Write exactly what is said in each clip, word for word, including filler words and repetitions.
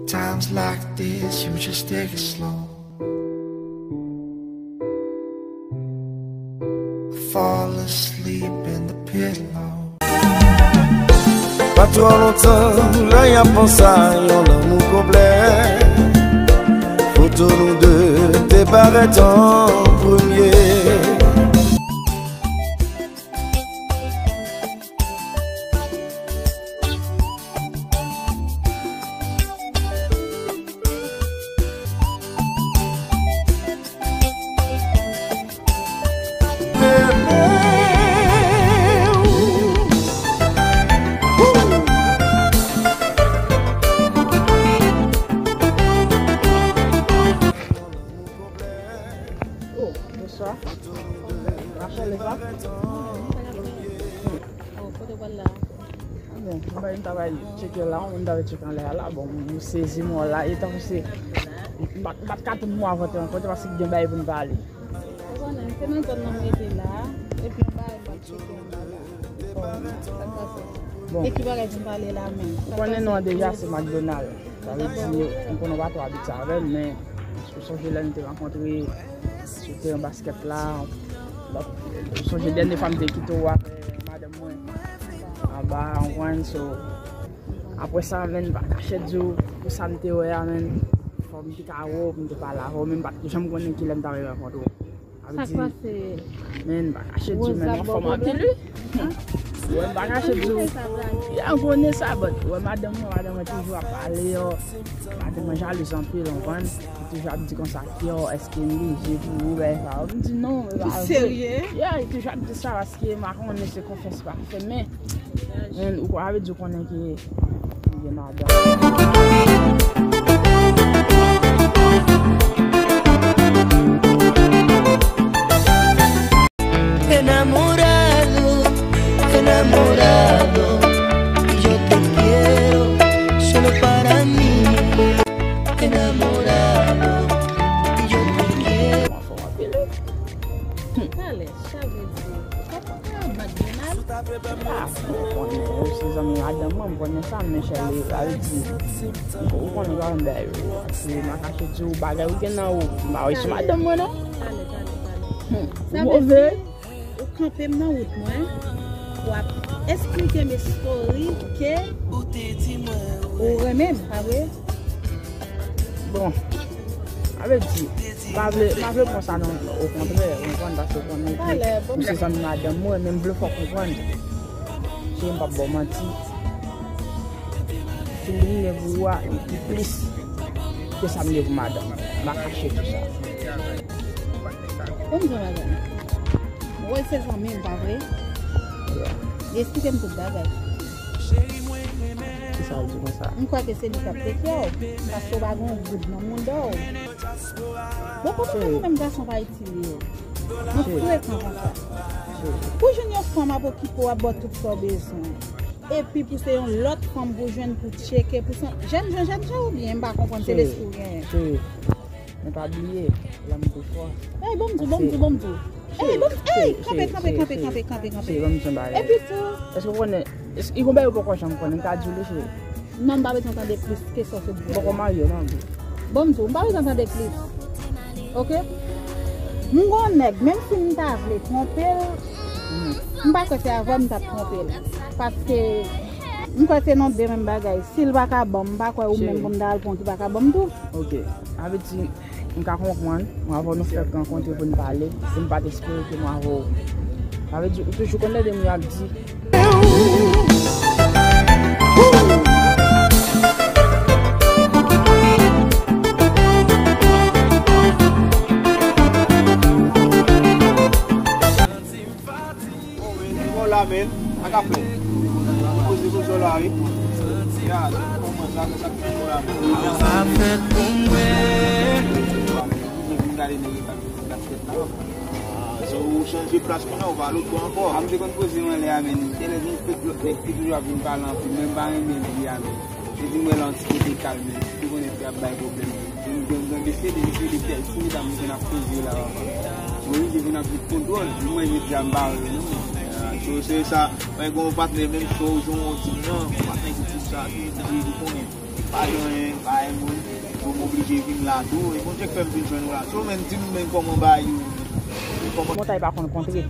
Times like this, you just take it slow. Fall asleep in the pillow. Pa twò lontan, lè y ap panse a yon lanmou konplè. Foto nou de te parèt an premye. Oh, bonswa. Rachel, e sa? Oh, kote w pral la? Bon, mwen ta bay tcheke la, mwen ta bay tcheke anlè a la. Bon, m sezi mò la, e tankou se, m pa, m pa t ka tann mwen avan te rankontre paske gen bagay pou n pale. Ou konnen, se nan zòn nan m rete la, epi yon bagay m ap tcheke anlè la. Bon, sa k pase? Bon. E ki bagay pou n pale la menm? Ou konnen non an deja se McDonald. Sa vle di, m konnen w pa twò abitye avè l, men ou sonje lè n te rankontre sou teren baskèt la, ou sonje dènye fwa m te kite w avè madanm mwen anba, w konprann, so, apre sa, men m pa kache di w, pou sa m te wè a, men, fò m te ka wè w, pou m te pale avè w, men m pa t janm konnen kilè m ta rive rankontre w. Sa k pase? Men, m pa kache di w, men, ou anfòm anpil, wi. Wè, m pa kache di w. Ya, m konnen sa, but, wè, madanm mwen, madanm mwen toujou ap pale, yo. Madanm mwen jalouz anpil, w konprann? Li toujou ap di konsa, yo, èske m blije pou ou, bagay sa yo. M di non, e pa vre. Ou serye? Ya, li toujou ap di sa, paske m pa konnen se konfyans pa fè, men, men, ou konn, sa vle di w konnen ke Enamorado, enamorado, yo te quiero solo para mí. Enamorado, yo te quiero. Talè, sa vle di, ou pa konn McDonald? Ah, mwen konnen, ou se zanmi madanm mwen, mwen konnen sa, men chèlbè, sa vle di, ou konnen sa m bay ou, se m pa kache di ou bagay ou gen nan ou, m pa wè sou madanm mwen non. Talè, talè, talè. Ou move. Ou kanpe m nan wout mwen, w ap esplike m story ke ou renmen m, pa vre? Bon, sa vle di, m pa vle, m pa vle pran sa nan, okontrè, ou konprann, paske ou konnen ke ou se zanmi madanm mwen, men m vle fè w konprann ke m p ap ba w manti. Feeling mwen pou ou a, li pi plis ke sa m gen pou madanm mwen. M pa kache di sa. Bon, m di w bagay. Ou wè se zanmi m, pa vre? Yeah. Li esplike m tout bagay. Kisa l di konsa? M kwè ke se li k ap teke w, paske w pa gen yon goud nan mouda w. Bon, kòman nou menm gason pa itilize w? Nou frekan konsa. Pou jwenn yon fanm ap okipe w, ap ba w tout sa w bezwen. Epi pou se yon lòt fanm pou jwenn, pou tcheke, pou san, jènjan, jènjan oubyen m pa konprann se lespri w genyen. Cheri, men pa bliye, lanmou pi fò. Ey, ban m di w, ban m di w, ban m di w. Ey, ban m, ey, kanpe, kanpe, kanpe, kanpe, kanpe, kanpe. Cheri, ban m di w yon bagay. Epi tou. Èske w konnen, èske, gen bagay ou poko janm konnen, m ka di w li, cheri. Non, m pa bezwen tande plis ke sa w sot di a la. Poko marye non, bro. Bon, m di w, m pa bezwen tande plis. Oke? M gon nèg, menm si m ta vle twonpe l, m pa kwè se avè w m t ap twonpe l. Paske m kwè se nan de menm bagay. Si l pa ka ban m, m pa kwè ou menm pou m ta al pran ki pa ka ban m tou. Oke. Sa vle di, m ka konprann, mwen avè w nou fèk rankontre pou n pale, e m pa t espere ke mwen avè w. Sa vle di, ou toujou konn lè de moun yo ap di, Bon, la, men, sa k ap fèt? Poze, poze w la, wi. Ya, kòman sa, sa k fèt la, men? Sa fèt pou mwen. Vin gade nèg yo k ap jwe basket la. Ah, so ou chanje plas kounye a, ou pa lòt bò ankò. A, m te konn poze mwen lè a, men. Te lè gen kèk lòt nèg ki toujou ap vin pale anpil, men m pa renmen di a, men. Epi m wè l yon ti kote kalm, li tou konnen fi ap bay pwoblèm. Mwen gen, mwen gen mesye, de mesye, de tèl ti medam, mwen gen ap koze yo la, papa. Mwen oblije vin ap met kontwòl. Mwen jodi a m pa wè yo non. Ah, so, se sa, mwen gen yon patnè menm cho, jan w di m nan, yon patnè ki di sa, ki di, ki konnen. Pa gen anyen, pa gen moun, so m oblije vin la tou, e Bondye k fè m vin jwenn ou la. So, men, di m, men, kòman bagay yo, kòman. Montay pa konn kontre,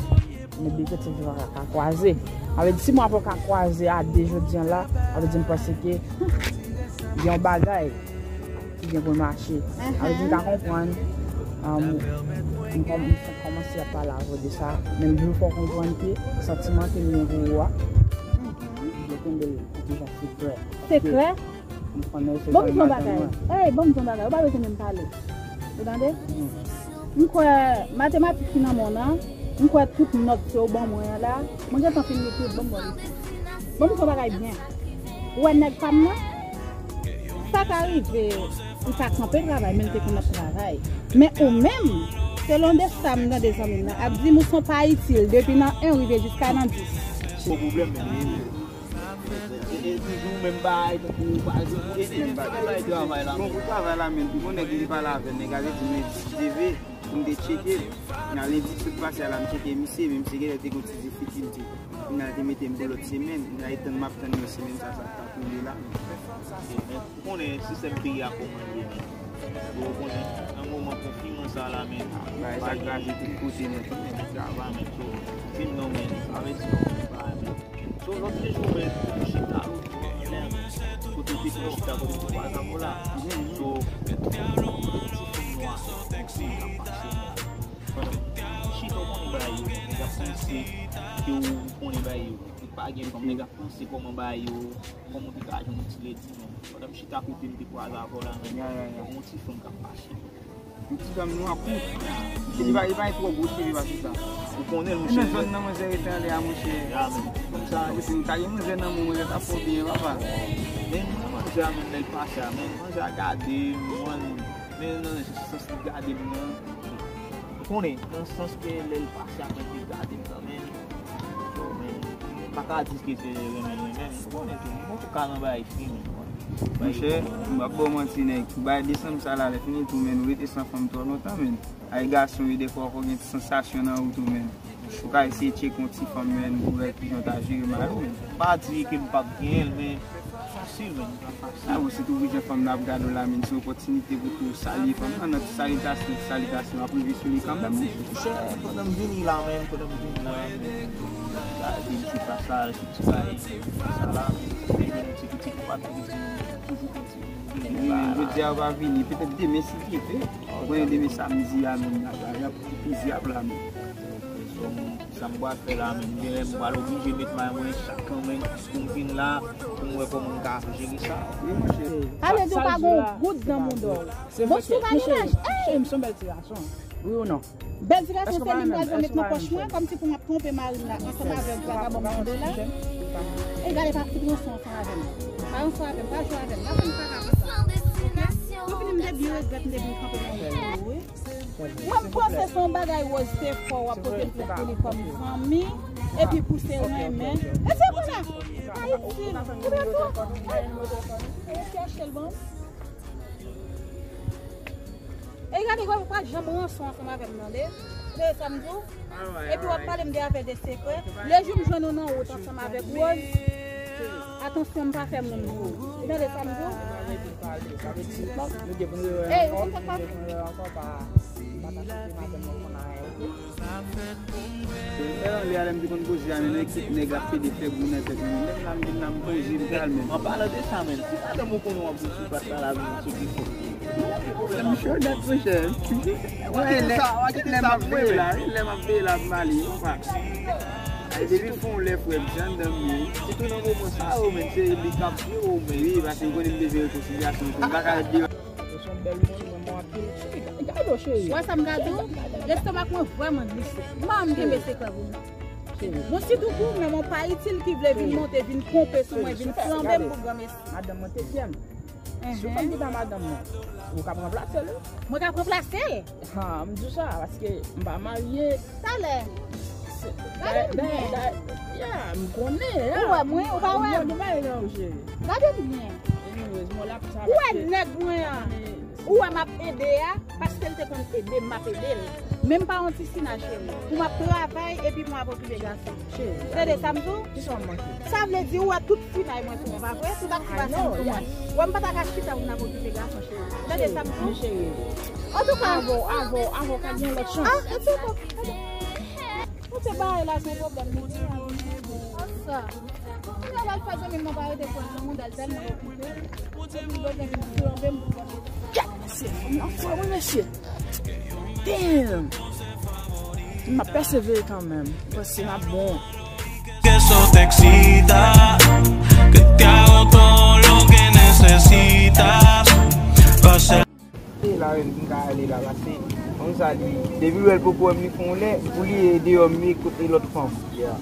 men de kote yo pa ka kwaze. Sa vle di, si mwen pa ka kwaze a de jodi a la, sa vle di m panse ke gen yon bagay ki gen pou l mache. Sa vle di m ka konprann, um, m kòm-, m fèk kòmanse ap pale avè w de sa, men m vle fè w konprann ke santiman ke m gen pou ou a, m vle kenbe l yon ti jan sekrè. Sekrè? M konnen se Bon, m di yon bagay. Ey, bon, m di yon bagay. Ou pa bezwen menm pale. Ou tande? M kwè matematik ki nan men w nan, m kwè tout nòt ke w ban mwen an la, mwen gentan fin li tout, ban m wè li. Bon, m di yon bagay byen. Ou wè nèg pa m nan? Sa ka rive, li pa kanpe travay, men li te konn ap travay. Men ou menm, selon de sa m tande zanmi m nan ap di m, ou se yon pa itil, depi nan en rive jiska nan dis. Gwo pwoblèm, men. E, e, e, toujou menm bagay, tankou, pa egzanp, pou ede, menm bagay, travay la, bon, pou travay la, menm, pi bon nèg li pale avè m, nèg la te di m lendi, si te vle, pou m te tcheke l. Nan lendi ki sot pase a la, m tcheke misye, men misye genlè te gon ti difikilte. Kounye a, te mete m pou lòt semèn, m ta tann, m ap tann nan semèn sa, sa k ap rive la. Ou konnen sistèm peyi a kòman l ye, men. Ou konnen, nan moman konfinman sa la, men, bagay sa kraze tout kote nèt, men. Sa va, men, so, vin non, men, sa vle di, non, men, bagay, men. So, lòt de jou, men, chita, lòt bò, men, kote w te konn chita, kote w te kwaze avè w la. So, ti fanm nwa, ki ap pase, pandan chita, w konnen bagay yo, nèg ap panse ke w konnen bagay yo. Li pa gen fanm, nèg ap panse kòman bagay yo, kòman w te ka jwenn yon ti ledi, men. Pandan m chita kote m te kwaze avè w la, men, ya, ya, ya, yon ti fanm k ap mache. Yon ti dam nwa kout. Li pa, li pa gen twò gwo cheve pase sa. Ou konnen l, monchè. Nan zòn nan manzè rete anlè a, monchè. Ya, men. Konsa. Ou ta gen manzè nan men w, manzè t ap fè w byen, papa. Men, mwen, manzè a, men, lè l pase a, men, manzè a gade m, mwen, men nan sans li gade m nan. Ou konnen, nan sans ke lè l pase a, men, li gade m nan, men. So, men, m pa ka di ke se renmen, renmen, men, ou konnen tou, m poko ka nan bagay fini, men. Monchè, m p ap ba w manti, nèg. Pou bagay desanm sa la, lè fini tou, men, ou rete san fanm twò lontan, men. Ay gason, wi, defwa ou gen ti sansasyon nan ou tou, men. Ou ka eseye tcheke yon ti fanm, men, pou wè kijan w ta jere mari w, men. M pa di ke m p ap genyen l, men fasil, men, li pa fasil. A, bon, si tou kijan fanm nan ap gade w la, men, se opòtinite pou tou salye fanm nan, nan ti salitasyon, ti salitasyon, ap rive sou li kanmenm, wi. Monchè, pandan m vini la, men, pandan m vini la, men, gade m se pa sa, se ti bagay, sa la, men, se yon ti, ti, ti, ti, ti, toujou kontinye. Wi, men jodi a ou pa vini, petèt demen si Dye vle. Ou konnen demen samdi a menm, y ap, y ap pizye ap la menm. So, sa m pral fè la menm, genlè m pral oblije met may mwen chak an menm pou m vin la, pou m wè kòman m ka jere sa. Wi, monchè. Sa vle di ou pa gen yon goud nan mouda w. Bon, si w pa gen laj, ey! Cheri m se yon bèl ti gason. Wi ou non? Bèl ti gason se li m pral pran met nan pòch mwen, kòmsi pou m ap twonpe mari m la ansanm avèk vagabon mande la. E gade pa fout ranson ansanm avè m. Pa ranson avè m, pa jwe avè m. Gade m pa ka konsa. Pou fini m te byen regrèt m te vin kanpe nan wout ou wi. Mwen m panse se yon bagay Rose te fè w ap pote m plent pou li kòm zanmi, epi pou se renmen. E se konsa. Ayiti, ou byen tou. Ey, ki achte l ban m? E gade, ou pa janm ranson ansanm avè m nan, de. Tande sa m di w? Epi w ap pale m de afè de sekrè. Lejou m jwenn ou nan wout ansanm avèk Rose, atansyon m pa fè moun pou ou. Ou tande sa m di w? Ey, ou konn sa k pase? Lè anlè a, lè m te konn poze a, men, ekip nèg ap pede fè gou nan tèt mwen. Lè m la, m vin la, m poze, m kalme m. An palan de sa, men, si madanm ou konnen w ap viv sou plas la, la, men, sou ki fò. M sure dat, monchè. Lè m ap veye la, wi, lè m ap veye la, m ale, papa. Ay, depi fon lè, frè m, se anndan m ye. Sitou nan moman sa yo, men, se li k ap jere w, men. Wi, paske m konnen m bezwen rekonsilyasyon tou. M pa ka ret deyò. Ou se yon bèl moun, mwen, mwen anpil. Cheri, gade w, cheri. Ou wè sa m ka di w? Lestomak mwen vrèman glise. M pa janm kenbe sekrè pou mwen. Bon, sitou pou ou menm, yon pa itil ki vle vin monte, vin ponpe sou mwen, vin flanbe m pou granmesi. Madanm mwen te fyè m. Si w konn ki ta madanm mwen, ou ka ranplase l, wi. Mwen ka ranplase l? Ha, m di w sa, paske m pa marye. Talè. Gade m byen. Ya, m konnen, ya. Ou wè mwen, ou pa wè m? Ou pa wè m, cheri. Gade m byen. Ou wè nèg mwen an? Ou wè m ap ede a, paske l te konn ede m, m ap ede l. Men m pa yon ti sina, cheri. Pou m ap travay epi pou m ap okipe gason. Cheri, tande sa m di w? Kisa w manke? Sa vle di ou wè tout finay mwen sou mwen, pa vre? Tout aktivasyon sou mwen. Wè m pa ta ka chita pou m ap okipe gason, cheri. Tande sa m di w? Antouka, avè w, avè w, avè w ka gen lòt chans. Ah, antouka. Ou te bare la, se yon pwoblèm, non? Ansa. Kounye a l al fè zanmi m nan pa rete pran nan mouda l tèlman okipe. Epi l bezwen vin plonbe m pou l konn. Gad mesye, m nan fè wi mesye. Damn! M ap pèsevere kanmenm. Paske m ap bon. Ke so te eksita, ke te hago todo lo que necesitas. Pase E la menm m ka ale la, paske konn sa li, depi l wè l poko wè m, li fè yon lè, pou li e deyò m ye kot e lòt fanm.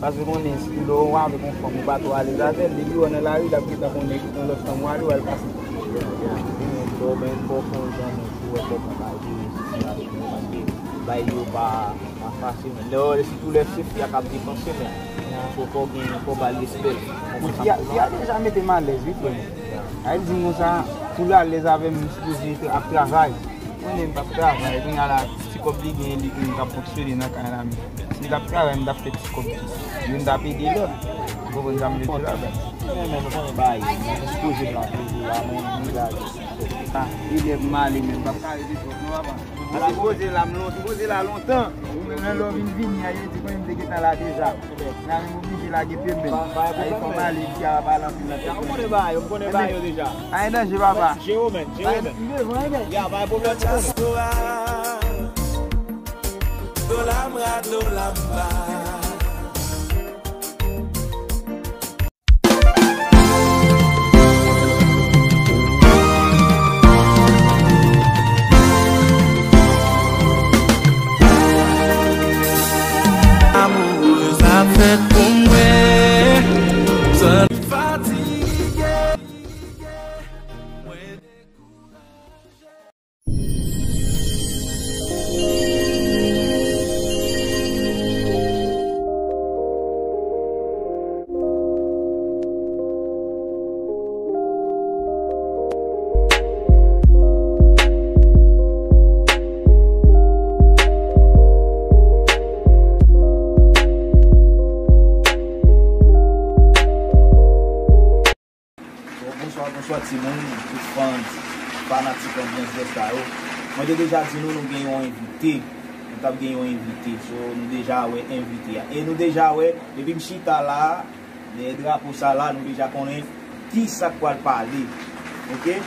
Paske konnen, si lè w avèk yon fanm, ou pa twò alèz avè l, depi w wè nan lari, l ap gentan konnen ki yon lòt fanm w ale, w al pase. Lè w menm fò w fè yon jan menm pou w wè kòman bagay yo ye, si se avèk moun, paske bagay yo pa, pa fasil menm. Lè w wè, sitou lè se fi a k ap depanse menm, fò, fò w gen, fò w ba l respè l. Fi a, fi a deja mete m alèz, wi, frè m. Sa vle di konsa, pou l alèz avè m, m sipoze ap travay. Konnen m p ap travay. Kounye a la, ti kòb li gen, li menm k ap fonksyone nan kay la menm. Si m t ap travay, m t ap fè ti kòb tou. Youn t ap ede lòt. Ou konprann sa m vle di la, baz? Men, men, nou konnen bagay yo. M sipoze m la toujou la, men m lage. Ah, e lè m ale menm, m p ap ka rete twòp non, papa. M sipoze la, m lon-, sipoze la lontan. Ou menm nan lè w vin vini a, yo di konnen m te gentan la deja. La menm oblije lage pye m menm. Ay, fò m ale, di a pa pale anpil nan tèt mwen. M konnen bagay yo, m konnen bagay yo deja. Ay, danje, papa. Jere w, menn, jere w, menn. M devan, men. Ya, pa gen pwoblèm, m konnen. Diaspora. Dola m ra, dola m ba. Amourez ap fèt pou mwen, san fatige. Bon, bonswa, bonswa timoun, tout fans, fanatik Anbyans Dèsta yo. Mwen te deja di nou, nou gen yon envite. Nou t ap gen yon envite. So, nou deja wè envite a. E nou deja wè, depi m chita la, dèyè drapo sa la, nou deja konnen kisa k pral pale. Oke?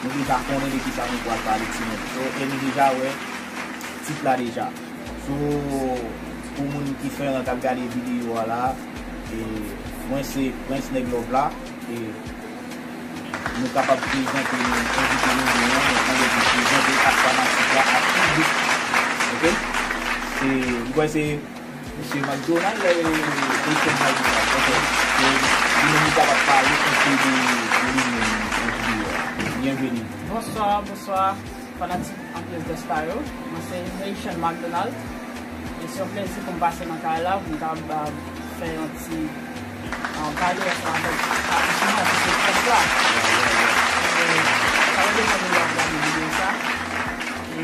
Nou deja konnen de kisa nou pral pale, timoun. So, e nou deja wè tit la deja. So, pou moun ki fè an k ap gade videyo a la, e, mwen se Prince Nèg Love la. E nou kapab prezante nou, envite nou demen, nou konn depi prezante ak fanatik la, ak piblik. Oke? Se, m kwè se Mesye McDonald, e, Etienne McDonald. Oke. E li menm li kapab pale enpe de, de li menm nan videyo a. Byenveni. Bonswa, bonswa. Fanatik Anbyans Dèsta yo. Mwen se Haitian McDonald. E se yon plezi pou m pase nan kay la, pou m kapab, ah, fè yon ti, ah, pale ansanm avèk atis mwen ki se François. E, sa fè de tan nou ap gade videyo sa. E,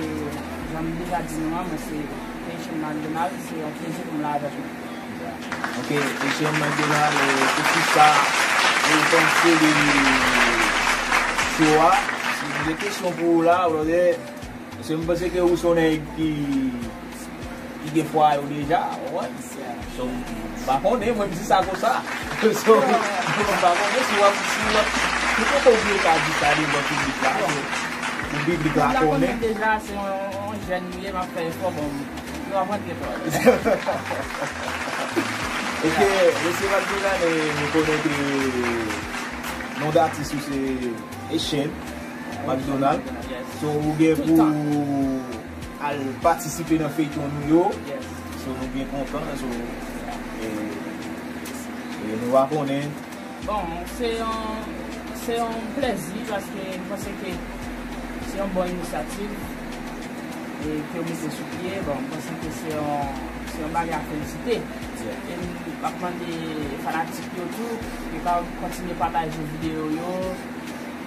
jan m deja di nou an, mwen se Haitian McDonald, se yon plezi pou m la avèk nou. Ok, Etienne McDonald, e, se kisa ou panse de show a? Si nou gen kesyon pou ou la, brother, paske m panse ke ou se yon nèg ki, ki gen fwaye ou deja, ou konprann? So, m pa konnen, mwen m di sa konsa. So, m pa konnen si w ap, si w ap, ou poko vle ka di sa devan piblik la, pou piblik la konnen. Piblik la konnen deja, se yon, yon jèn m ye, m ap fè efò, bon, yo ap rantre twò. Ok, mesye McDonald, e, nou konnen ke non datis ou se Etienne McDonald. Yes. So, ou gen pou al patisipe nan feyton nou yo. Yes. So, nou byen kontan. So, e, e nou va konnen. Bon, se yon, se yon plèzi paske m panse ke se yon bon inisyativ e ke yo mete sou pye. Bon, m panse ke se yon, se yon bagay a felisite. Yeah. E m ap mande fanatik yo tou, yo ka kontinye pataje videyo yo,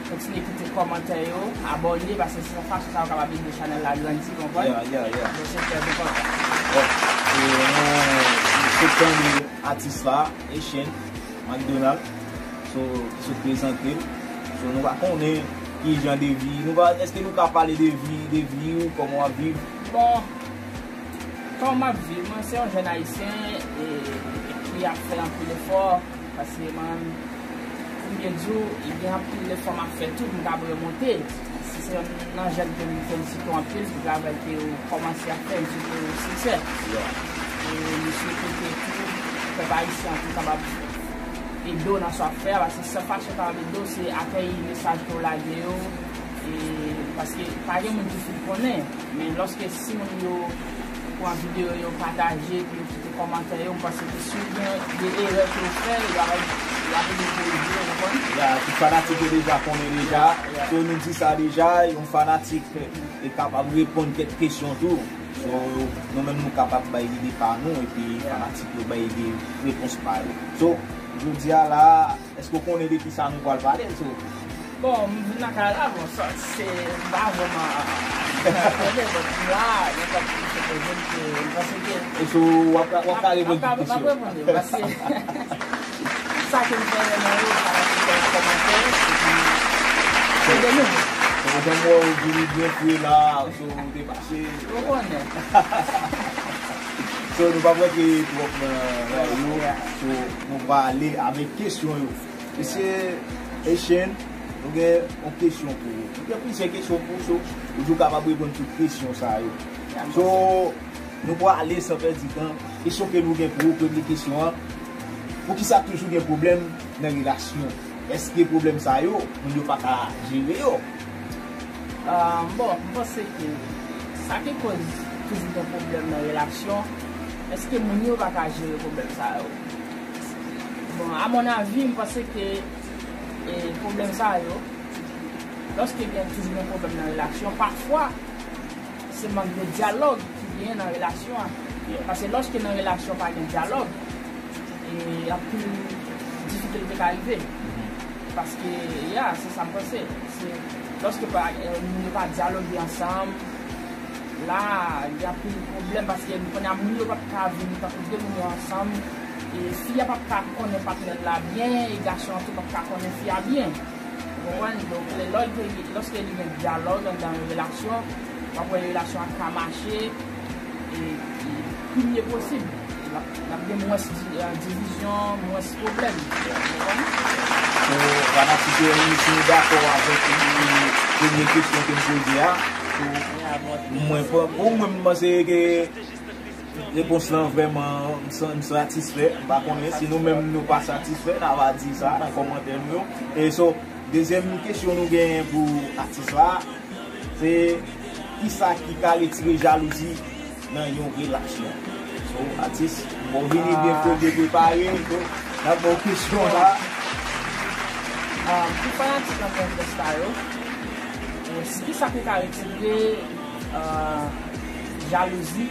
kontinye kite kòmantè yo, abòne, paske se fason sa yo kapab ede chanèl la grandi, konprann? Yeah, yeah, yeah. Donk, se trè enpòtan. Bon, e nou sot tande atis la, Echèn, McDonald, so, ki sot prezante l. So, nou pa konnen ki jan de vi, nou pa, èske nou ka pale de vi, de vi w, kòman w ap viv? Bon, kòman m ap viv? Mwen se yon jèn ayisyen e, ki ap fè anpil efò. Paske mwen, pou m byen di w, gen anpil efò m ap fè tou pou m kab remonte. Se yon nan jèn ke m felisite w anpil pou travay ke w kòmanse ap fè, m swete w siksè. E m swete ke tou pèp ayisyen an tou kapab ede w nan sa w ap fè a, paske sèl fason w kapab ede w se akèyi mesaj ke w lage yo, e paske pa gen moun ki fin konnen, men lòske si moun yo pran videyo yo pataje, epi yo kite kòmantè yo, m panse ke si w gen de erè ke w fè, y a, y a vini korije, w konprann? Ya, tout fanatik yo deja konnen deja. So, nou di sa deja, yon fanatik e kapab reponn kèk kesyon tou. So, nou menm nou kapab bay ide pa nou, epi fanatik yo bay ide repons pa yo. So, jodi a la, èske w konnen de kisa nou pral pale? So, Bon, m vin nan kay la, bon, sa, se, m pa vrèman, tande, bon, m la, nenpòt ki se poze m, se, m panse ke. E so, w ap, w ap ka reponn tout kesyon. M ap reponn yo, paske sa ke m fè renmen yo, sa ki fè kòmantè, epi, se de nou. Se pou jan m wè w vini byen fre la, so, w te pase. Ou konnen. So, nou p ap rete twòp nan ray yo, so, nou prale avèk kesyon yo. Mesye Echèn, nou gen yon kesyon pou ou. Nou gen plizyè kesyon pou ou, so, ou di w kapab reponn tout kesyon sa yo. So, nou prale san pèdi tan. Kesyon ke nou gen pou ou, premye kesyon an, poukisa toujou gen pwoblèm nan relasyon? Èske pwoblèm sa yo, moun yo pa ka jere yo? Ah, bon, m panse ke sa ki koz toujou gen pwoblèm nan relasyon, èske moun yo pa ka jere pwoblèm sa yo? Bon, a mon avi, m panse ke e, pwoblèm sa yo, lòske gen toujou gen pwoblèm nan relasyon, pafwa, se mank de dyalòg ki genyen nan relasyon an. Paske lòske nan relasyon pa gen dyalòg, e, anpil difikilte ka rive. Paske, ya, se sa m panse. Se, lòske pa, e, nou pa dyaloge ansanm, la, gen anpil pwoblèm, paske kounye a moun yo p ap ka vin tankou de moun yo ansanm, e fi a p ap ka konnen patnè l la byen, e gason an tou p ap ka konnen fi a byen. Ou konprann? Donk, lè, lè, lòske li gen dyalòg anndan yon relasyon, w ap wè relasyon an ka mache, e, e pi byen posib. L ap, l ap gen mwens di, e, divizyon, mwens pwoblèm. Ou konprann? Bon, fanatik yo, si nou dakò avèk premye kesyon ke m poze a, mwen, pou mwen, m panse ke repons lan vrèman, m sa-, m satisfè. M pa konnen si nou menm nou pa satisfè, n a va di sa nan kòmantè nou yo. E so, dezyèm kesyon nou genyen pou atis la, se kisa ki ka retire jalouzi nan yon relasyon? So, atis, bon, vini byen fre, byen prepare, so, n ap ba w kesyon la. Ah, pou fanatik nan konfrans sa yo, eh, kisa ki ka retire, ah, jalouzi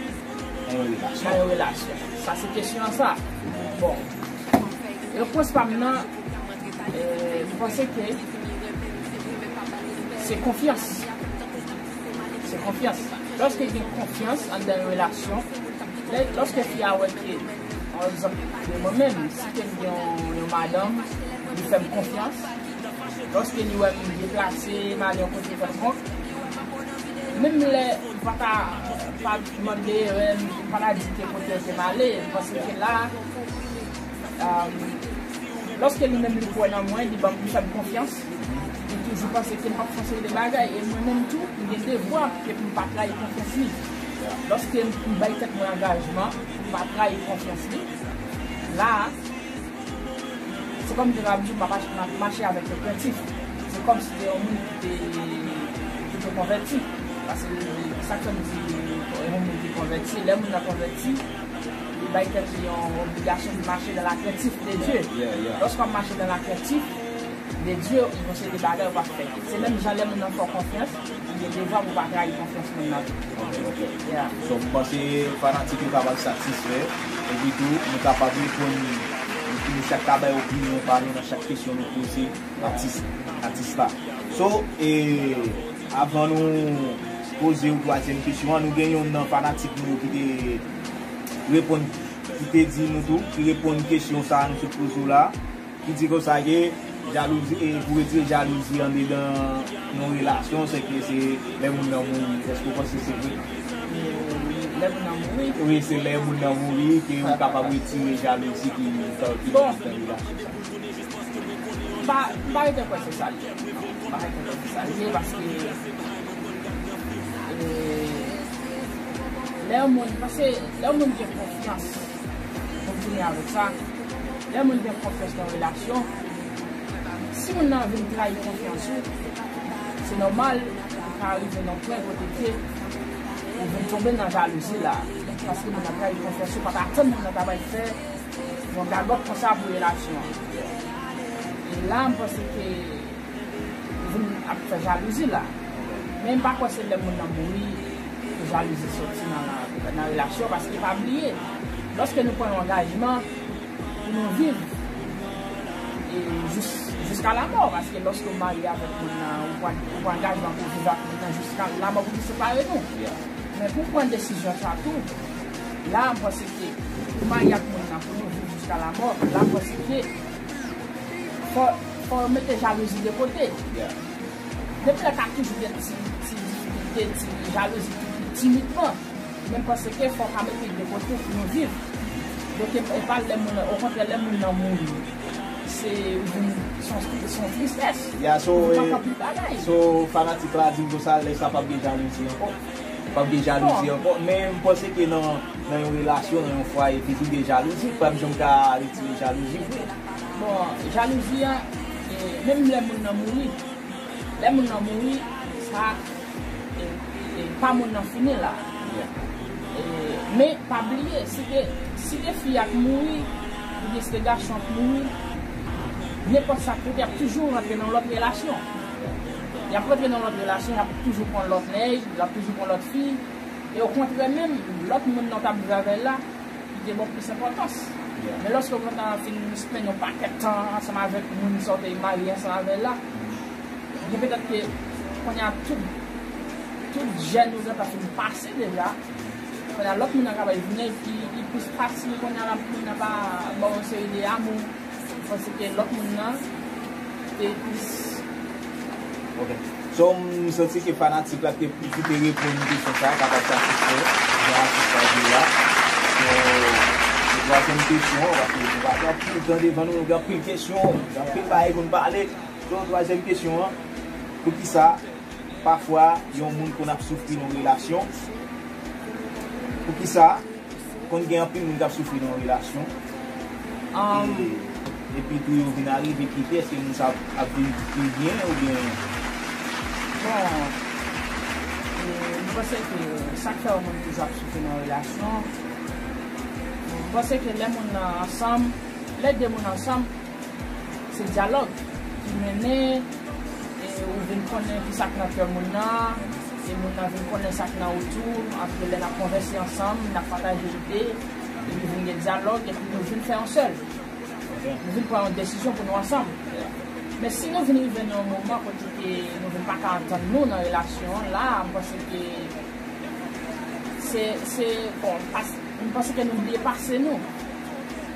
nan yon relasyon? Sa se kesyon an sa. Bon, repons pa m nan, eh, m panse ke se konfyans. Se konfyans. Lòske gen konfyans anndan yon relasyon, lè, lòske fi a wè ke, pa egzanp, mwen menm, si ke m gen yon, yon madanm, li fè m konfyans, lòske li wè m deplase, m ale yon kote kèlkonk, menm lè m pa ta, pa mande erè, m pa ta di ke kote ke m ale, m panse ke la, Um, lòske li menm li kwè nan mwen, li ban m, li fè m konfyans, li toujou panse ke m p ap fè yon seri de bagay, e mwen menm tou, m gen devwa ke pou m pa trayi konfyans li. Lòske m, m bay tèt mwen angajman pou m pa trayi konfyans li, la a, se kòm m te ka di w, m ap, m ap mache avèk yon krentif. Se kòmsi se yon moun ki te, ki te konvèti. Paske sa k fè m di yon moun ki konvèti, lè moun nan konvèti, li bay tèt li yon obligasyon de mache dans la crainte de Dieu. Lòske w ap mache dans la crainte de Dieu, yon seri de bagay ou p ap fè. Se menm jan lè moun nan fè w konfyans, ou gen devwa pou w pa trayi konfyans moun nan tou. Ok, ok. Yeah. So, m panse fanatik yo kapab satisfè. Epi tou, nou kapab reponn, nou chak ka bay opinyon pa nou nan chak kesyon nou poze atis, atis la. So, e, avan nou poze yon twazyèm kesyon an, nou gen yon nan fanatik nou yo ki te reponn, ki te di nou tou, ki reponn kesyon sa a nou sot poze w la, ki di konsa ke jalouzi, e, pou retire jalouzi andedan yon relasyon, se ke se lè moun nan mouri. Èske w panse se vre? Lè moun nan mouri? Wi, se lè moun nan mouri ke ou kapab retire jalouzi ki, ki, ki Bon. nan relasyon. M pa, m pa rete kwè se sa l ye. M pa rete kwè se sa l ye paske, e, lè yon moun, paske lè yon moun gen konfyans, pou m fini avèk sa, lè yon moun gen konfyans nan relasyon, si moun nan vin trayi konfyans ou, se nòmal ou ka rive nan pwen kote ke ou vin tonbe nan jalouzi la. Paske moun nan trayi konfyans ou, pa t atann moun nan ta bay fè yon gagòt konsa pou relasyon an. E la, m panse ke vin ap fè jalouzi la. Men m pa kwè se lè moun nan mouri pou jalouzi soti nan, nan relasyon, paske pa bliye, lòske nou pran yon angajman pou nou viv e jis, jiska lamò, paske lòske w marye avèk moun nan, ou pran, ou pran angajman pou viv ak moun nan jiska lamò pou nou separe nou. Men pou w pran desizyon sa tou, la, m panse ke pou marye ak moun nan, pou nou viv jiska lamò, la, m panse ke fò, fò w mete jalouzi de kote. Depi lè ka toujou gen ti, ti difikilte, ti jalouzi, ti, timidman. Men m panse ke fò w ka mete l de kote pou nou viv. Donk, e, e pa lè moun nan, okontrè, lè moun nan mouri, se, ou vin, se yon, se yon tristès. Ya, so, Ou vin e, anpil bagay. So, fanatik la di m konsa, lè sa p ap gen jalouzi ankò. P ap gen jalouzi Bon. ankò. Men m panse ke nan, nan yon relasyon, nan yon fwaye, toujou gen jalouzi. P ap janm ka retire jalouzi vre. Bon, jalouzi a, e, menm lè moun nan mouri, lè moun nan mouri, sa, e, e, pa moun nan fini la. E, men, pa bliye, si te, si te fi a k mouri, oubyen si te gason an k mouri, nenpòt sa k rete, y ap toujou rantre nan lòt relasyon. Y ap rantre nan lòt relasyon, y ap toujou pran lòt nèg, y ap toujou pran lòt fi. E okontrè menm, lòt moun nan w t ap viv avè l la, li te ba w plis enpòtans. Men lòske w gentan fin spenn yon pakèt tan ansanm avèk moun sa w te marye ansanm avè l la, gen petèt ke kounye a tout, tout jèn yo gentan fin pase deja. Kounye a lòt moun nan ka pral vini, ki, ki plis fasil, kounye a la moun nan pa ba w yon seri de amou. Paske lòt moun nan te plis. Ok. So, m santi ke fanatik la te, ki te reponn kesyon sa a, kapab satisfè jan atis la di la. So, se twazyèm kesyon an, paske nou pa gen anpil tan devan nou, nou gen anpil kesyon, gen anpil bagay pou nou pale. So, twazyèm kesyon an, poukisa pafwa yon moun konn ap soufri nan yon relasyon? Poukisa konn gen anpil moun k ap soufri nan yon relasyon? Um, E, epi tou yo vin arive kite, èske moun sa ap, ap vin pi byen oubyen? Bon, e, m panse ke sa k fè yon moun toujou ap soufri nan yon relasyon, m panse ke lè moun nan ansanm, lè de moun ansanm, se dyalòg ki mennen, e ou vin konnen ki sa k nan kè moun nan, e moun nan vin konnen sa k nan ou tou, apre lè n ap konvèse ansanm, n ap pataje lide, epi vin gen dyalòg, epi nou vin fè yon sèl. Nou vin pran yon desizyon pou nou ansanm. Men si nou vin rive nan yon moman kote ke nou vin pa ka antann nou nan relasyon an, la, m panse ke se, se, bon, pas, m panse ke nou bliye pase nou.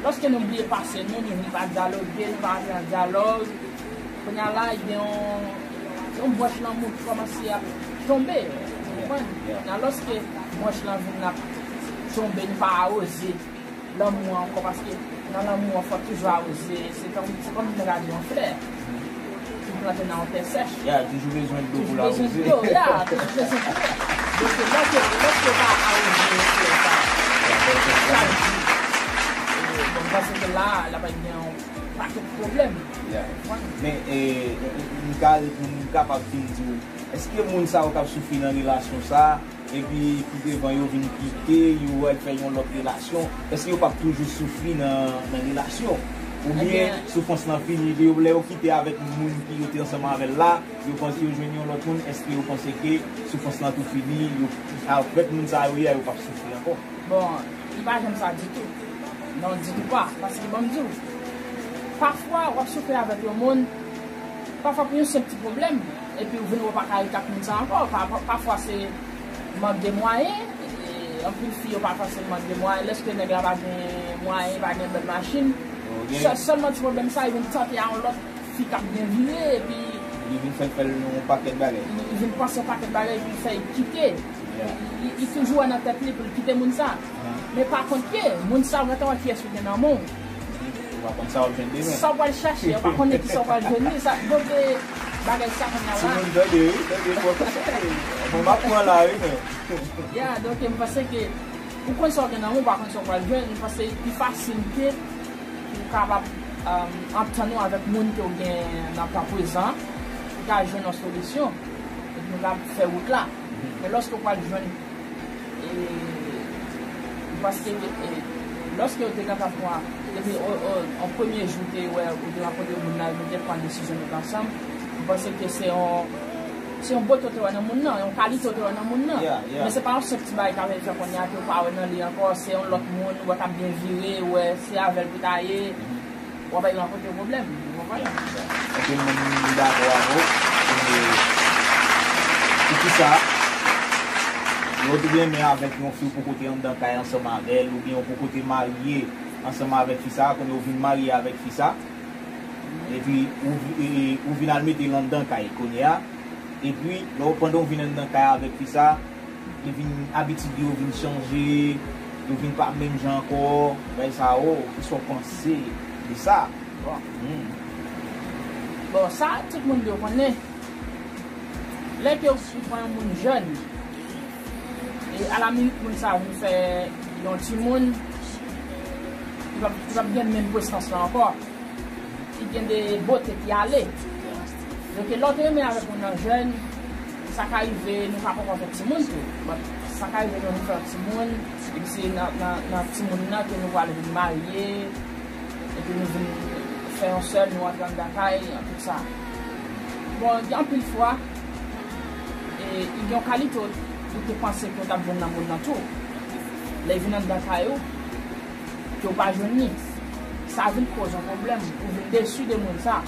Lòske nou bliye pase nou, nou vin pa dyaloge, nou pa antre nan dyalòg. Kounye a la, gen yon, yon branch lanmou ki kòmanse ap tonbe. Ou konprann? Kounye a, lòske branch lan vin ap tonbe, nou pa awoze lanmou an ankò, paske nan lanmou an, fò toujou awoze. Se kòm, se kòm nou ta di yon flè ki plante nan yon tè sèch. Ya, toujou bezwen dlo pou l awoze. Toujou bezwen dlo, ya, toujou bezwen dlo. Donk, lòske, lòske w pa awoze flè sa chak jou, e, bon, m panse ke la, l ap gen yon pakèt pwoblèm. Ya. Men, e, m ka, m kapab fin di w, èske moun sa yo k ap soufri nan relasyon sa, epi pi devan yo vin kite, yo al fè yon lòt relasyon, èske yo p ap toujou soufri nan, nan relasyon? Oubyen soufrans lan fini, yo, lè yo kite avèk moun ki yo te ansanm avè l la, yo panse yo jwenn yon lòt moun, èske yo panse ke soufrans lan tou fini, yo, avèk moun sa yo ye a, yo p ap soufri ankò? Bon, li pa janm sa ditou. Non, ditou pa. Paske, ban m di w, pafwa, w ap soufri avèk yon moun, Pafwa pou yon senp ti pwoblèm, epi ou vin wè w pa ka rete ak moun sa ankò. Pa- pa- Pafwa se mank de mwayen, e anpil fi yo pafwa se mank de mwayen. Lèske nèg la pa gen mwayen, pa gen bèl machin, sè- sèlman ti pwoblèm sa, li vin tante a yon lòt fi k ap byen vire, epi li vin fè l fè l yon pakèt bagay. Li vin panse yon pakèt bagay, epi l fè l kite. Li, li toujou wè nan tèt li pou l kite moun sa. Men pa kont ke, moun sa ou gentan wè kiyès ou gen nan men w. Ou pa konn sa w ap jwenn demen. Sa w pral chache, ou pa konnen ki sa w pral jwenn li. Sa, donk, e, bagay sa kounye a la. Timoun, tande, wi, tande, fò konsa. Mwen, m ap pran la, wi, men. Ya, donk, m panse ke ou konn sa w gen nan men w, ou pa konn sa w pral jwenn. M panse li pi fasil ke ou kapab, um, antann ou avèk moun ke w gen nan tan prezan, pou ka jwenn yon solisyon, epi nou ka fè wout la. Men lòske w pral jwenn, e, paske, e, lòske yo te gen tan pran, depi o- o- an premye jou te wè, ou te rankontre moun nan, nou te pran desizyon tout ansanm, m panse ke se yon, se yon bote w te wè nan moun nan, yon kalite w te wè nan moun nan. Men se pa yon senp ti bagay k ap fè kounye a ke w pa wè nan li ankò, se yon lòt moun, ou wè k ap byen vire, ou wè se avè l pou ta ye. W ap al rankontre pwoblèm, ou konprann? Ok, mwen, m dakò avè w. E, poukisa lè w te renmen avèk yon fi, ou poko te anndan kay ansanm avè l, oubyen ou poko te marye ansanm avèk fi sa, kounye a ou vin marye avèk fi sa, epi ou vi- e, ou vin al mete l anndan kay kounye a, epi lè w, pandan w vin anndan kay avèk fi sa, li vin, abitid yo vin chanje, yo vin pa menm jan ankò, bagay sa yo, kisa w panse de sa? Bon. Bon, sa, tout moun dwe konnen. Lè ke ou pran yon moun jèn, e alaminit moun sa vin fè yon timoun, li p ap, li p ap gen menm presans lan ankò. Li gen de bote ki ale. Donk, lè w te renmen avèk moun nan jèn, sa ka rive nou pa poko fè timoun tou. But sa ka rive nou fè timoun, epi se nan, nan, nan timoun nan ke nou pral vin marye, epi nou vin fè yon sèl, nou antre anndan kay, tout sa. Bon, gen anpil fwa, e, gen yon kalite ou te panse ke w t ap jwenn nan moun nan tou. Lè l vin anndan kay ou, ke w pa jwenn li, sa vin koz yon pwoblèm, ou vin desi de moun sa.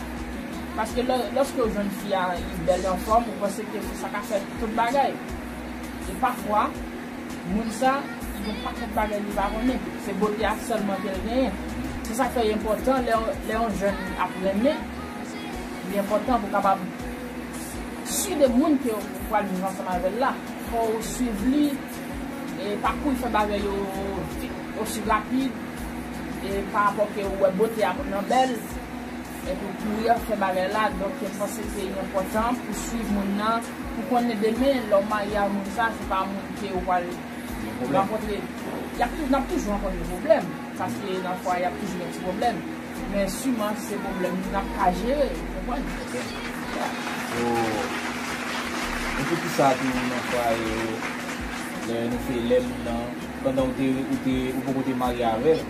Paske lè, lòske w jwenn fi a, li bèl, li anfòm, ou panse ke sa ka fè tout bagay. E pafwa, moun sa, li gen pakèt bagay li pa konnen. Se bote a sèlman ke l genyen. Se sa k fè li enpòtan, lè, lè yon jèn ap renmen, li enpòtan pou w kapab si de moun ke w pral viv ansanm avè l la, fò w swiv li, e pa kouri fè bagay yo vit, osi rapid, e pa rapò ke ou wè bote a nan bèl, epi w kouri ap fè bagay la, donk, m panse ke li enpòtan pou swiv moun nan, pou konnen demen, lè w marye ak moun sa, se pa moun ke ou pral rankontre, y ap tou- n ap toujou rankontre pwoblèm, paske nan fwaye y ap toujou gen ti pwoblèm. Men siman se pwoblèm nou n ap ka jere, ou konprann? Ok. So, e poukisa tou nan fwaye yo, lè nou fè, lè moun nan, pandan ou te, ou te, ou poko te marye avè l,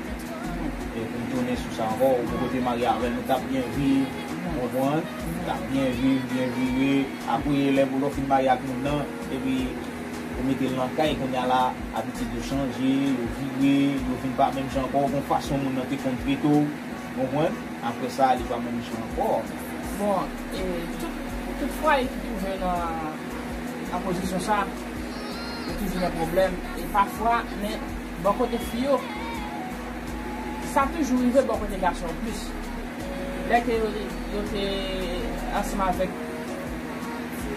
e pou m tounen sou sa ankò, ou poko te marye avè l, nou t ap byen viv, ou konprann? Nou t ap byen viv, byen vire, apre lè pou lè w fin marye ak moun nan, epi ou mete l nan kay, kounye a la, abitid yo chanje, yo vire, yo vin pa menm jan ankò, gon fason moun nan te konn trete w, konprann? Apre sa, li pa menm jan ankò. Bon, e, tout, tout fwaye ki twouve nan, nan pozisyon sa, yo toujou gen pwoblèm. E pafwa, men bò kote fi yo, sa toujou rive bò kote gason yo plis. Lè ke yo, yo te ansanm avèk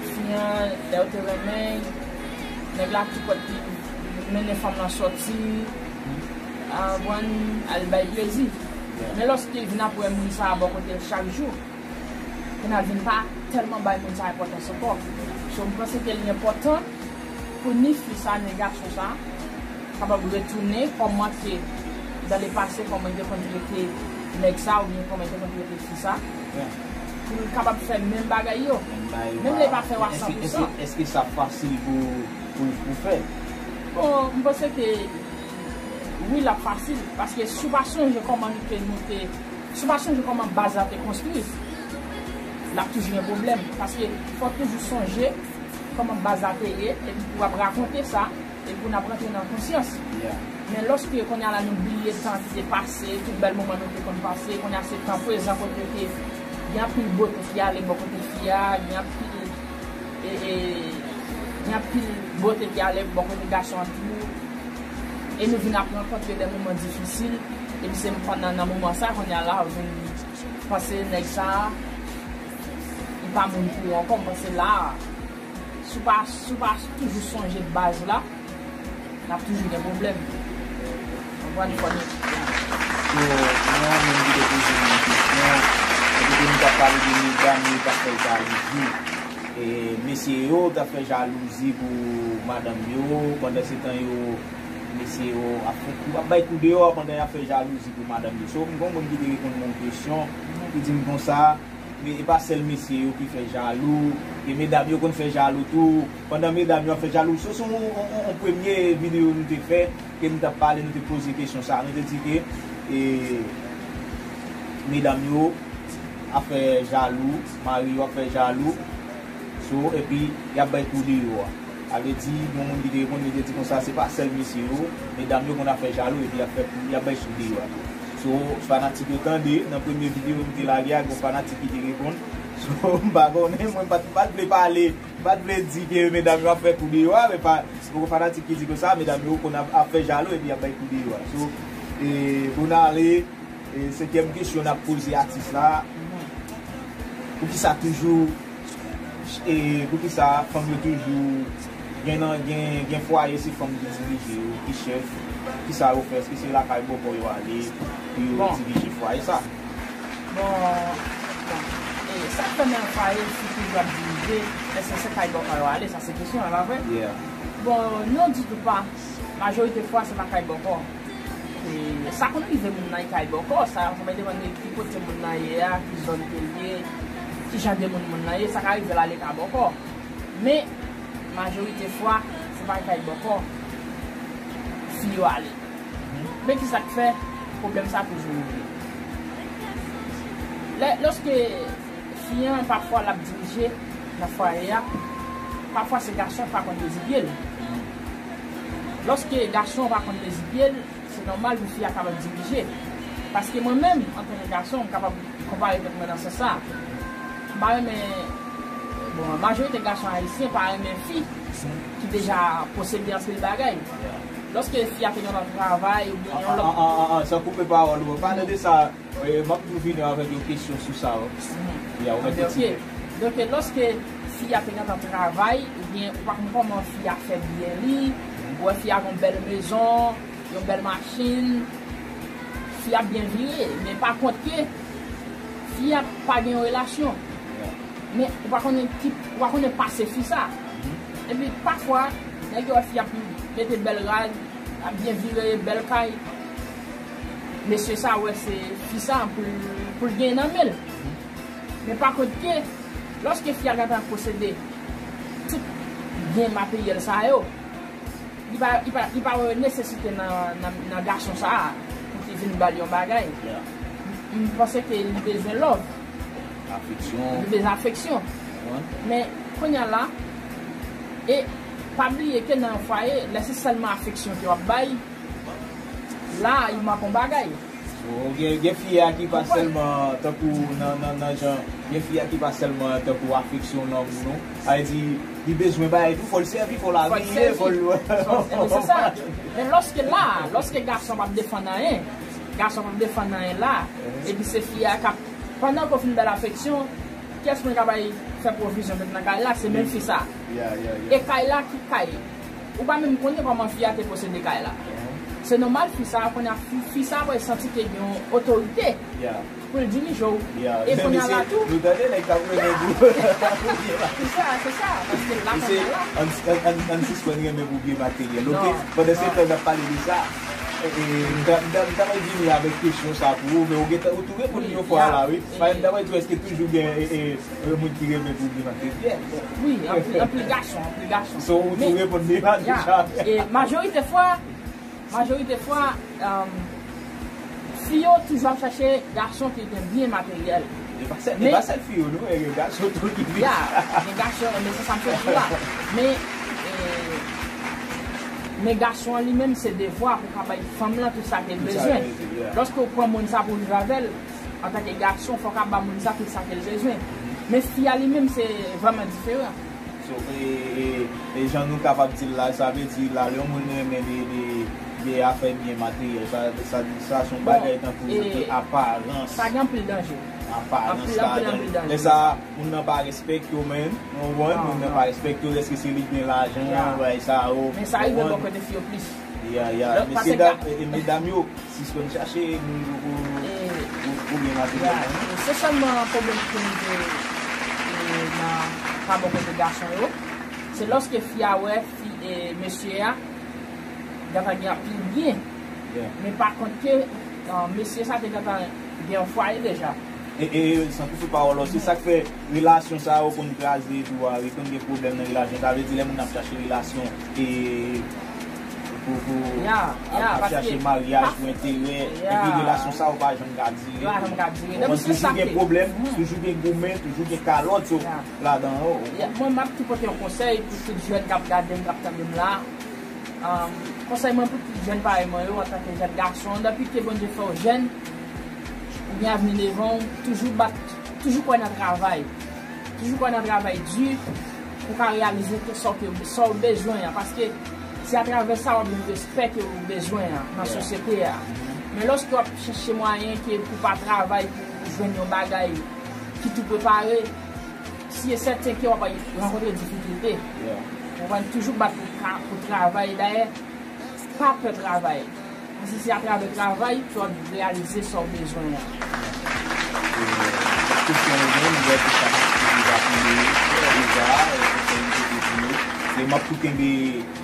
fi an, lè yo te renmen, nèg la tou pòt li mennen fanm lan sòti, a, konprann, al bay plezi. Men lòske l vin ap wè moun sa a bò kote l chak jou, kounye a l vin pa tèlman bay moun sa a enpòtans ankò. So, m panse ke li enpòtan pou ni fi sa, ni gason sa, kapab retounen kòman ke, dans le passé, kòman l te konn trete nèg sa, oubyen kòman l te konn trete fi sa, pou l kapab fè menm bagay yo. Menm lè l pa fè yo a san pou san. Èske, èske, èske sa fasil pou, pou, pou fè? Bon, m panse ke wi, l ap fasil, paske si w pa sonje kòman nou te, nou te, si w pa sonje kòman baz la te konstwi, l ap toujou gen pwoblèm, paske fò w toujou sonje kòman baz la te ye, epi pou w ap rakonte sa, epi pou n ap rantre nan konsyans. Men lòske kounye a la nou bliye tan ki te pase, tout bèl moman nou te konn pase, kounye a se tan prezan kote ke Gen anpil bote ki ale bò kote fi a, gen anpil, e, e, gen anpil bote ki ale bò kote gason an tou. E nou vin ap rankontre de moman difisil. Epi se pandan nan moman sa, kounye a la, ou vin panse nèg sa, li pa moun pou ou ankò. M panse la, si w pa, si w pa toujou sonje baz la, n ap toujou gen pwoblèm. Konprann? Fò nou. So, mwen menm ki te poze yon kesyon, kote ke nou t ap pale de medam yo k ap fè jalouzi. E mesye yo t ap fè jalouzi pou madanm yo, pandan se tan yo, mesye yo ap fè kou, ap bay kou deyò pandan y ap fè jalouzi pou madanm yo. So, m gen yon moun ki te reponn mwen yon kesyon, ki di m konsa, e pa sèl mesye yo ki fè jalou, e medam yo konn fè jalou tou. Pandan medam yo ap fè jalou, so, se yon, yon, yon, yon premye videyo nou te fè, ke nou t ap pale, nou te poze kesyon sa, nou te di ke, e, medam yo ap fè jalou, mari yo ap fè jalou, so, epi y ap bay kou deyò a. Sa vle di, yon moun ki te reponn, li te di konsa, se pa sèl mesye yo, medam yo konn ap fè jalou, epi y ap fè kou, y ap bay kou deyò a tou. So, fanatik yo tande, nan premye videyo m te lage a, gen fanatik ki te reponn. So, m pa konnen, mwen m pa t, m pa t vle pale, m pa t vle di ke medam yo ap fè kou deyò a, men pa, se poko fanatik ki di konsa, medam yo konn ap, ap fè jalou, epi y ap bay kou deyò a. So, e, pou n ale, e, senkyèm kesyon n ap poze atis la, poukisa toujou, e, poukisa fanm yo toujou gen nan, gen, gen fwaye se fanm ki dirije yo, ki chèf, kisa yo fè, èske se lakay bòkò yo ale pou yo Bon. dirije fwaye sa? Bon, bon. E, sa k fè nan fwaye fi toujou ap dirije, èske se kay bòkò yo ale, sa se kesyon an, pa vre? Yeah. Bon, non ditou pa. Majorite fwa, se pa kay bòkò. E, sa konn rive moun nan kay bòkò, sa, sa va depann de ki kote moun nan ye a, ki zòn ke l ye, ki jan de moun moun nan ye, sa ka rive l ale kay bòkò. Men, majorite fwa, se pa kay bòkò fi yo ale. Men ki sa k fè pwoblèm sa toujou rive? Lè, lòske fi an, pafwa, l ap dirije nan fwaye a, pafwa se gason pa konn mezi pye l. Lòske gason pa konn mezi pye l, se nòmal pou fi a kapab dirije. Paske mwen menm, antanke gason, m kapab konpare tèt mwen nan sans sa. M pa renmen, bon, majorite gason ayisyen pa renmen fi ki deja posede anpil bagay. Lòske fi a te gentan travay oubyen yon lòt An, an, an, an, san koupe pawòl ou, pale de sa, e, m ap tou vini avèk yon kesyon sou sa, wi. Mhm. Ya, ou mèt Ok, ok. kontinye. Donk, lòske fi a te gentan travay, oubyen ou pa konn kòman fi a fè biyè li, ou wè fi a gon bèl mezon, yon bèl machin, fi a byen vire, men pa kont ke fi a pa gen yon relasyon. Men ou pa konnen ki, ou pa konnen pase fi sa. Epi pafwa, nèg yo wè fi ap mete bèl rad, ap byen vire, bèl kay. Mesye sa wè se fi sa pou l, pou l gen nan men l. Men pa kont ke, lòske fi a gentan posede tout byen materyèl sa yo, li pa, li pa, li pa wè nesesite nan, nan, nan gason sa a pou ki vin ba l yon bagay. Yeah. M, m panse ke li bezwen love. Afeksyon. Li bezwen afeksyon. Konprann? Men, kounye a la, e pa bliye ke nan yon fwaye, lè se sèlman afeksyon ke w ap bay, la, li manke yon bagay. So, gen, gen fi a ki pa Konprann? sèlman tankou nan, nan, nan jan, gen fi a ki pa sèlman tankou afeksyon lanmou, non. Sa vle di, li bezwen bagay tou, fò l sèvi, fò l Fò l abiye, sèvi. fò l Fò l sèvi, se sa. Men lòske la, lòske gason p ap defann anyen, gason p ap defann anyen la, epi se fi a k ap, pandan ke w fin ba l afeksyon, kiyès moun k ap bay fè pwovizyon met nan kay la? Se menm fi sa. Yeah, yeah, yeah. E kay la, ki kay? Ou pa menm konnen kòman fi a te posede kay la. Se nòmal fi sa, kounye a fi, fi sa wè santi ke gen yon otorite Yeah. pou l dirije w. Yeah. E Men kounye a mesye, la tou. nou tande nèg k ap renmen pou Se sa, se sa. Paske la, Mesye, kounye a la. ann, ann, ann, ann sispann renmen pou byen materyèl, oke? Non. Pandan se Non. tan n ap pale de sa, e, e, m ta, m ta, m ta pral vini avèk kesyon sa pou ou, men ou gentan, ou tou reponn li yon fwa Yeah. la, wi. E Fayèm, m ta pral di w, èske toujou gen, e, e, e, moun ki renmen pou byen materyèl? Wi, anpil, anpil gason, anpil gason. So, ou tou Men, reponn li la yeah. deja. E majorite fwa, majorite fwa, um, fi yo toujou ap chache gason ki gen byen materyèl. E pa sèl, e Men pa sèl fi yo, non, e gen gason tou ki vin. Ya, gen gason, men se sa m sot di la. Men, e, men gason an li menm, se devwa pou ka bay fanm lan tout sa ke l Tout sa bezwen. ke l bezwen, yeah. Lòske w pran moun sa pou w viv avè l, Antanke gason, fò w ka ba moun sa, tout sa ke l bezwen. Men fi a li menm, se vrèman diferan. So, e, e, e jan nou kapab di l la, sa vle di la, lè yon moun renmen de, de, de afè byen materyèl, sa, sa, sa se yon bagay tankou de aparans. Sa gen anpil danje. Aparans ladan. Lè sa, moun nan pa respekte w menm, ou konprann? Moun nan pa respekte w, èske se li ki gen lajan, bagay sa yo. Men sa rive bò kote fi yo plis. Ya, ya. Mesye dam, e, e medam yo, sispann chache moun pou, pou, pou, pou gen materyèl. Se sèlman pwoblèm ki rive, e, nan ka bò kote gason yo. Se lòske fi a wè fi, e, mesye a gentan gen anpil byen. Men pa kont ke, e, mesye sa te gentan gen yon fwaye deja. E, e, san koupe pawòl ou, se sa k fè relasyon sa yo konn kraze tou a, wi, konn gen pwoblèm nan relasyon. Sa vle di lè moun ap chache relasyon, e, pou, pou ap, ap chache maryaj pou enterè, epi relasyon sa yo pa janm ka dire. Yo pa janm ka dire. Ou konprann, toujou gen pwoblèm, toujou gen goumen, toujou gen kalòt ladan yo. Mwen, m ap tou pote yon konsèy pou tout jèn k ap gade m, k ap tande m la. Um, konsèy mwen pou tout jèn parèy mwen yo, antanke jèn gason, depi ke Bondye fè w jèn, ou gen avni devan w, toujou bat, toujou kwè nan travay. Toujou kwè nan travay di pou w ka reyalize tout sa w ke, sa w bezwen an. Paske se atravè sa w ap jwenn respè ke w bezwen an nan sosyete a. Men lòske w ap chèche mwayen ke pou w pa travay, pou w jwenn yon bagay ki tou prepare, si e sèten ke w ap rankontre difikilte. Ou konprann, toujou bat pou, pou travay. Dayè, pa pè travay. Paske se atravè travay ke w ap reyalize sa w bezwen an. E, kesyon mwen, mwen wè ke sa rive ap rive deja, e, konsèy m te pou yo. E m ap tou kenbe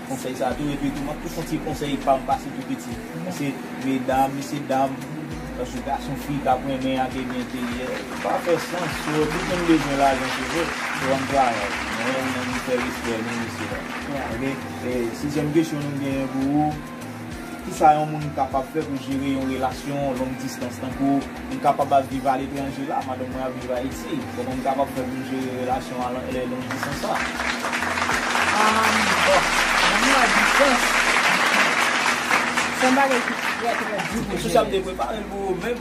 konsèy sa tou, epi tou, m ap tou fè yon ti konsèy pa m pase tou piti. Paske medam, mesye dam, paske gason, fi k ap renmen ak ebyen enteryè, pa fè sans, so, tout moun bezwen lajan, se vre, se yon travay. Men, men nou fè respè nou, mesye dam. Oke? E, sizyèm kesyon nou genyen pou ou, kisa yon moun kapab fè pou jere yon relasyon long distans, tankou m kapab ap viv aletranje la, madanm mwen ap viv Ayiti. Kòman m kapab fè pou m jere relasyon a lè long distans sa? Ah, bon, lanmou a distans, se yon bagay ki trè, trè difisil. Sou sa m te prepare l pou ou menm.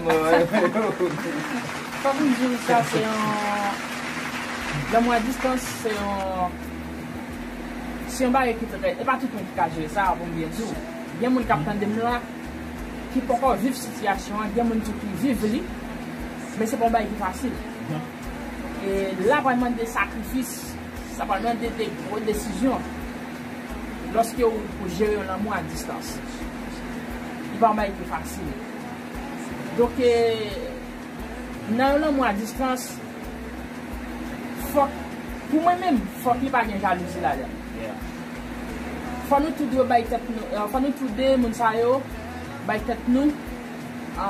Fòk m di w sa, se yon, lanmou a distans, se yon, se yon bagay ki trè, e pa tout moun ki ka jere sa, pou m byen di w. Gen moun k ap tande m la, ki poko viv sitiyasyon an, gen moun tou ki viv li, men se pa yon bagay ki fasil. E la pral mande sakrifis, sa pral mande de gwo desizyon lòske ou, ou jere yon lanmou a distans. Li pa yon bagay ki fasil. Donk, e, nan yon lanmou a distans, fòk, pou mwen menm, fòk li pa gen jalouzi ladan l. Fò nou tou de bay tèt nou, e, fò nou tou de moun sa yo bay tèt nou, e,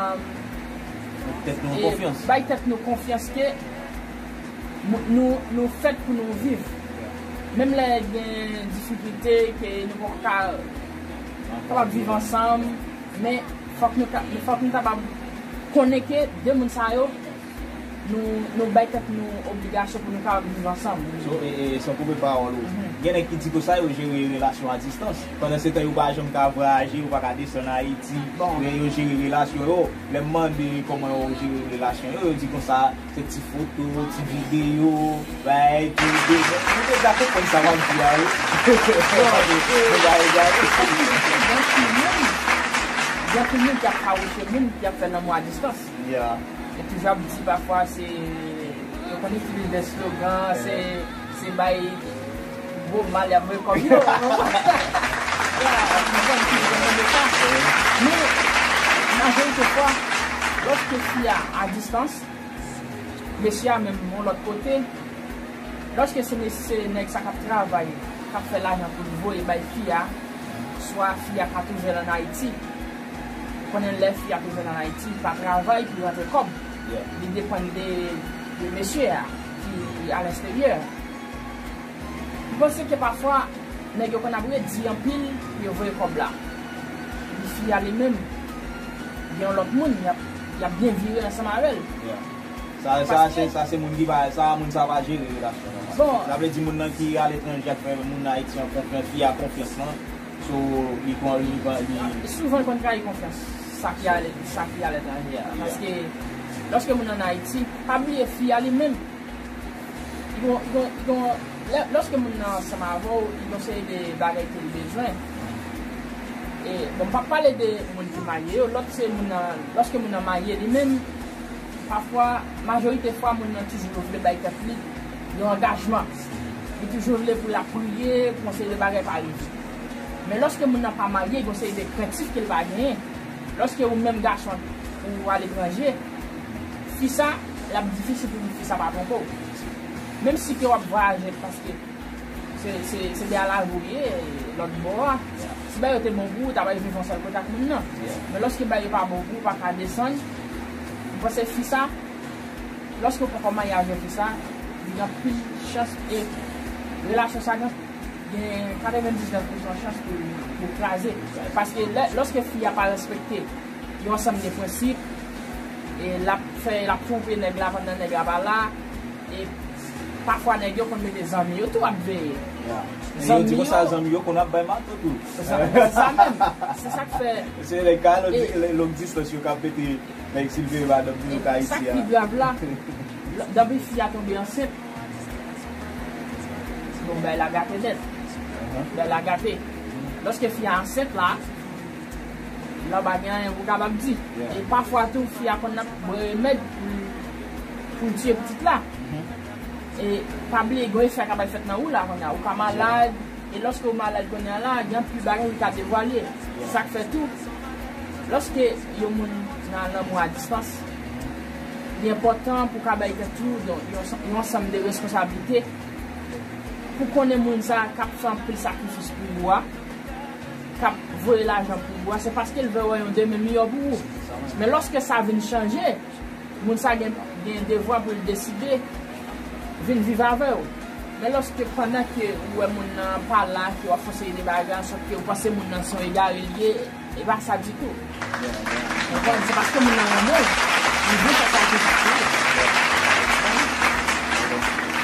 tèt nou konfyans. Bay tèt nou konfyans ke nou, nou, nou fèt pou nou viv. Menm lè gen difikilte, ke nou poko ka kapab viv ansanm, men fòk nou ka, fòk nou kapab konnen ke de moun sa yo, nou, nou bay tèt nou obligasyon pou nou kapab viv ansanm. So, e, e, san koupe pawòl ou, gen nèg ki di konsa yo jere relasyon a distans. Pandan se tan, yo pa janm ka vwayaje, yo pa ka desann Ayiti, men yo jere relasyon yo. Lè m mande kòman yo jere relasyon yo, yo di konsa, se ti foto, ti videyo, bay, tou, de, nou deja konprann sa w ap di a, wi. Bon, e, gen anpil moun, gen anpil moun ki ap fawouche moun ki ap fè lanmou a distans. Yo toujou ap di pafwa se, yo konn itilize slogan, se, se bay gwo mal y ap voye kòb yo. Ya, nou konn ki konn de sa. Men, majorite fwa, lòske fi a a distans, mesye a menm yon lòt kote, lòske se mesye, nèg sa k ap travay, k ap fè lajan pou l voye bay fi a, swa fi a ka twouve l ann Ayiti. Ou konnen lè fi a twouve l ann Ayiti, li pa travay pou rantre kòb. Li depann de, de mesye a ki alensteryè. M panse ke pafwa, nèg yo konn ap redi anpil pou yo voye kòb la. Epi fi a li menm, gen yon lòt moun, y ap, y ap byen vire ansanm avè l. Sa, sa, se, sa se moun ki pa, sa, moun sa pa jere relasyon nan. Bon. Sa vle di moun nan ki aletranje ap fè moun Ayiti an konfyans, fi a konfyans lan. So, li kon, li kon, li... Souvan, li konn trayi konfyans sa ki ale, sa ki aletranje a. Paske Lòske moun ann Ayiti, pa bliye fi a li menm. Li gon, li gon, li gon, lè, lòske moun nan ansanm avè w, li gon seri de bagay ke l bezwen. E, bon, m p ap pale de moun ki marye yo, lòt se moun nan, lòske moun nan marye li menm, pafwa, majorite fwa, moun nan toujou vle bay tèt li yon angajman. Li toujou vle pou l ap priye, pou yon seri de bagay pa rive. Men lòske moun nan pa marye, gon seri de krentif ke l pa genyen. Lòske ou menm gason, ou aletranje, fi sa, l ap difisil pou fi sa pa twonpe w. Menm si ke w ap vwayaje, paske se, se, se de a lavi w ye, lòt bò a. Si bagay yo te bon pou ou, w ta pral viv yon sèl kote ak moun nan. Men lòske bagay yo pa bon pou ou, ou pa ka desann, m panse fi sa, lòske w poko marye avèk fi sa, li gen anpil chans, e relasyon sa gen, gen katrevendiznèf pousan chans pou, pou kraze. Paske lè, lòske fi a pa respekte yon ansanm de prensip, e l ap fè, l ap twonpe nèg la pandan nèg la pa la, e pafwa nèg yo konn mete zanmi yo tou ap veye. E yo di konsa zanmi yo konn ap bay mato tou. Se sa, se sa menm. Se sa k fè. Se lè ka long distans yo ka pete, nèg si l veye madanm li yo ka isi a. Sa k pi grav la, depi fi a tonbe ansent, bon, bay la gate nèt. Bay la gate. Lòske fi a ansent la, la pa gen anyen pou w kapab di. E pafwa tou, fi a konn ap bwè remèd pou, pou l tiye pitit la. E pa bliye, gen efè k ap al fèt nan ou la kounye a. Ou ka malad, e lòske ou malad kounye a la, gen anpil bagay ki ka devwale. Se sa k fè tou, lòske yon moun nan lanmou a distans, li enpòtan pou w ka bay tèt ou yon, yon, yon ansanm de responsablite pou konnen moun sa a k ap fè anpil sakrifis pou ou a, k ap voye lajan pou ou a, se paske l vle wè yon demen miyò pou ou. Men lòske sa vin chanje, moun sa gen, gen devwa pou l deside vin viv avè w. Men lòske pandan ke ou wè moun nan pa la, ke w ap fè yon seri de bagay, ansòt ke ou panse moun nan se yon egare l ye, e pa sa ditou. Konprann? Se paske moun nan renmen w, li vle fè sakrifis pou ou.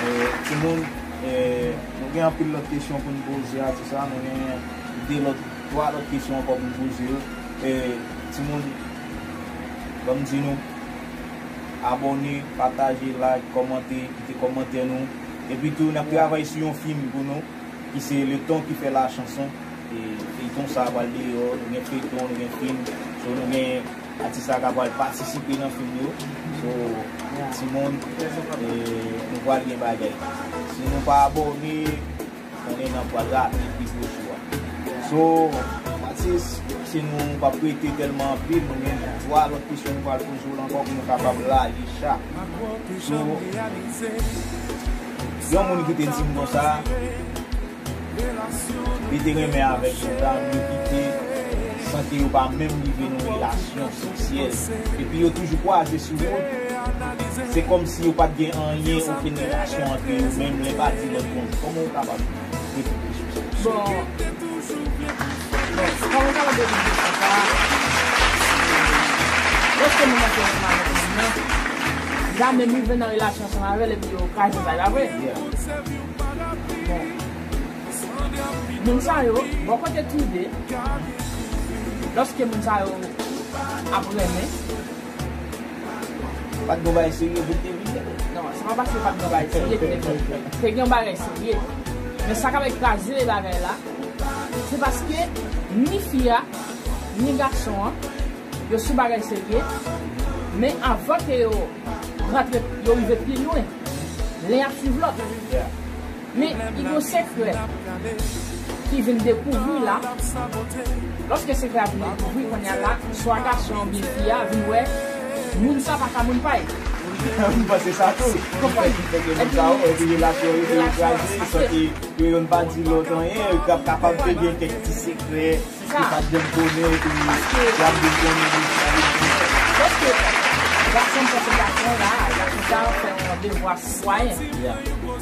Eh, timoun, eh, nou gen anpil lòt kesyon pou n poze a, se sa, nou gen de lòt, twa lòt kesyon ankò pou n poze yo. Eh, timoun, ban m di nou, abòne, pataje, like, kòmante, kite kòmantè nou. Epi tou, n ap travay sou yon fim pou nou, ki se Le Ton qui fait la chanson. E feyton sa a pral deyò, nou gen feyton, nou gen fim. So, nou gen atis la k ap pral patisipe nan fim yo. So, timoun, e, nou pral gen bagay. Si nou pa abòne, konnen n ap pral rate pi gwo show a. So, atis, se nou p ap rete tèlman anpil, nou gen twa lòt kesyon nou pral poze w la ankò pou nou kapab lage cha. So, yon moun ki te di m konsa, li te renmen avèk yon dam, yo kite san ke yo pa menm rive nan relasyon seksyèl. Epi yo toujou kwaze sou wout. Se kòmsi yo pa t gen anyen, okenn relasyon ant yo menm, len pa di lòt bon. Kòman w kapab reponn kesyon sa? Bon, bon, kòman w kapab reponn kesyon sa? Lòske moun nan fè ansanm avèk moun nan, li pa menm rive nan relasyon ansanm avè l epi yo kraze sa, e pa vre? Bon. Moun sa yo, bò kote tou de, lòske moun sa yo ap renmen, pa t gen yon bagay serye pou l te vin. Non, se pa paske pa t gen yon bagay serye ki te fè l. Te gen yon bagay serye. Men sa k ap kraze bagay la, se paske ni fi a, ni gason an, yo sou bagay serye. Men avan ke yo rantre, yo rive pi lwen, len ap swiv lòt. Men li gon sekrè ki vin dekouvri la. Lòske sekrè a vin dekouvri, kounye a la, swa gason an oubyen fi a vin wè moun sa pa ka moun pa l. M panse sa tou. Konprann? Epi relasyon yo vin kraze, paske yo youn pa di lòt anyen, yo kapab te gen kèk ti sekrè. Ki pa t janm konnen epi y ap vin konnen li. Lòske gason panse gason la, gason sa fè yon devwa sitwayen.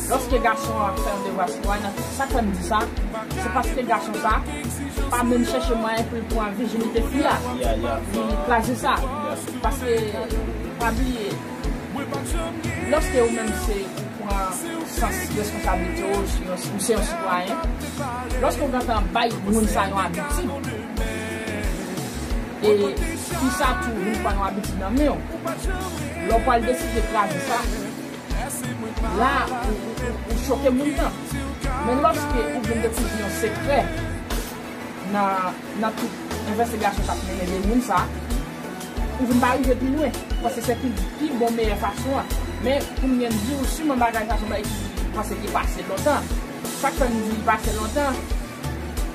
Lòske gason an fè yon devwa sitwayen, sa k fè m di sa, se paske gason sa pa menm chèche mwayen pou l pran vijinite fi a. Li kraze sa. Paske, pa bliye, lòske ou menm se pran sans responsablite w, ou se yon sitwayen. Lòske w gentan bay moun sa yon abitid, E fi sa tou vin pran yon abitid nan men w. Lè w pral deside kraze sa, la, ou, ou, ou, ou choke moun nan. Men lòske ou vin dekouvri yon sekrè nan, nan tout envestigasyon k ap mennen de moun sa, ou vin pa rive pi lwen. Paske se pi, pi bon, meyè fason an. Men, pou m byen di w, siman bagay sa se yon bagay ki, m panse ki pase lontan. Sa k fè m di li pase lontan,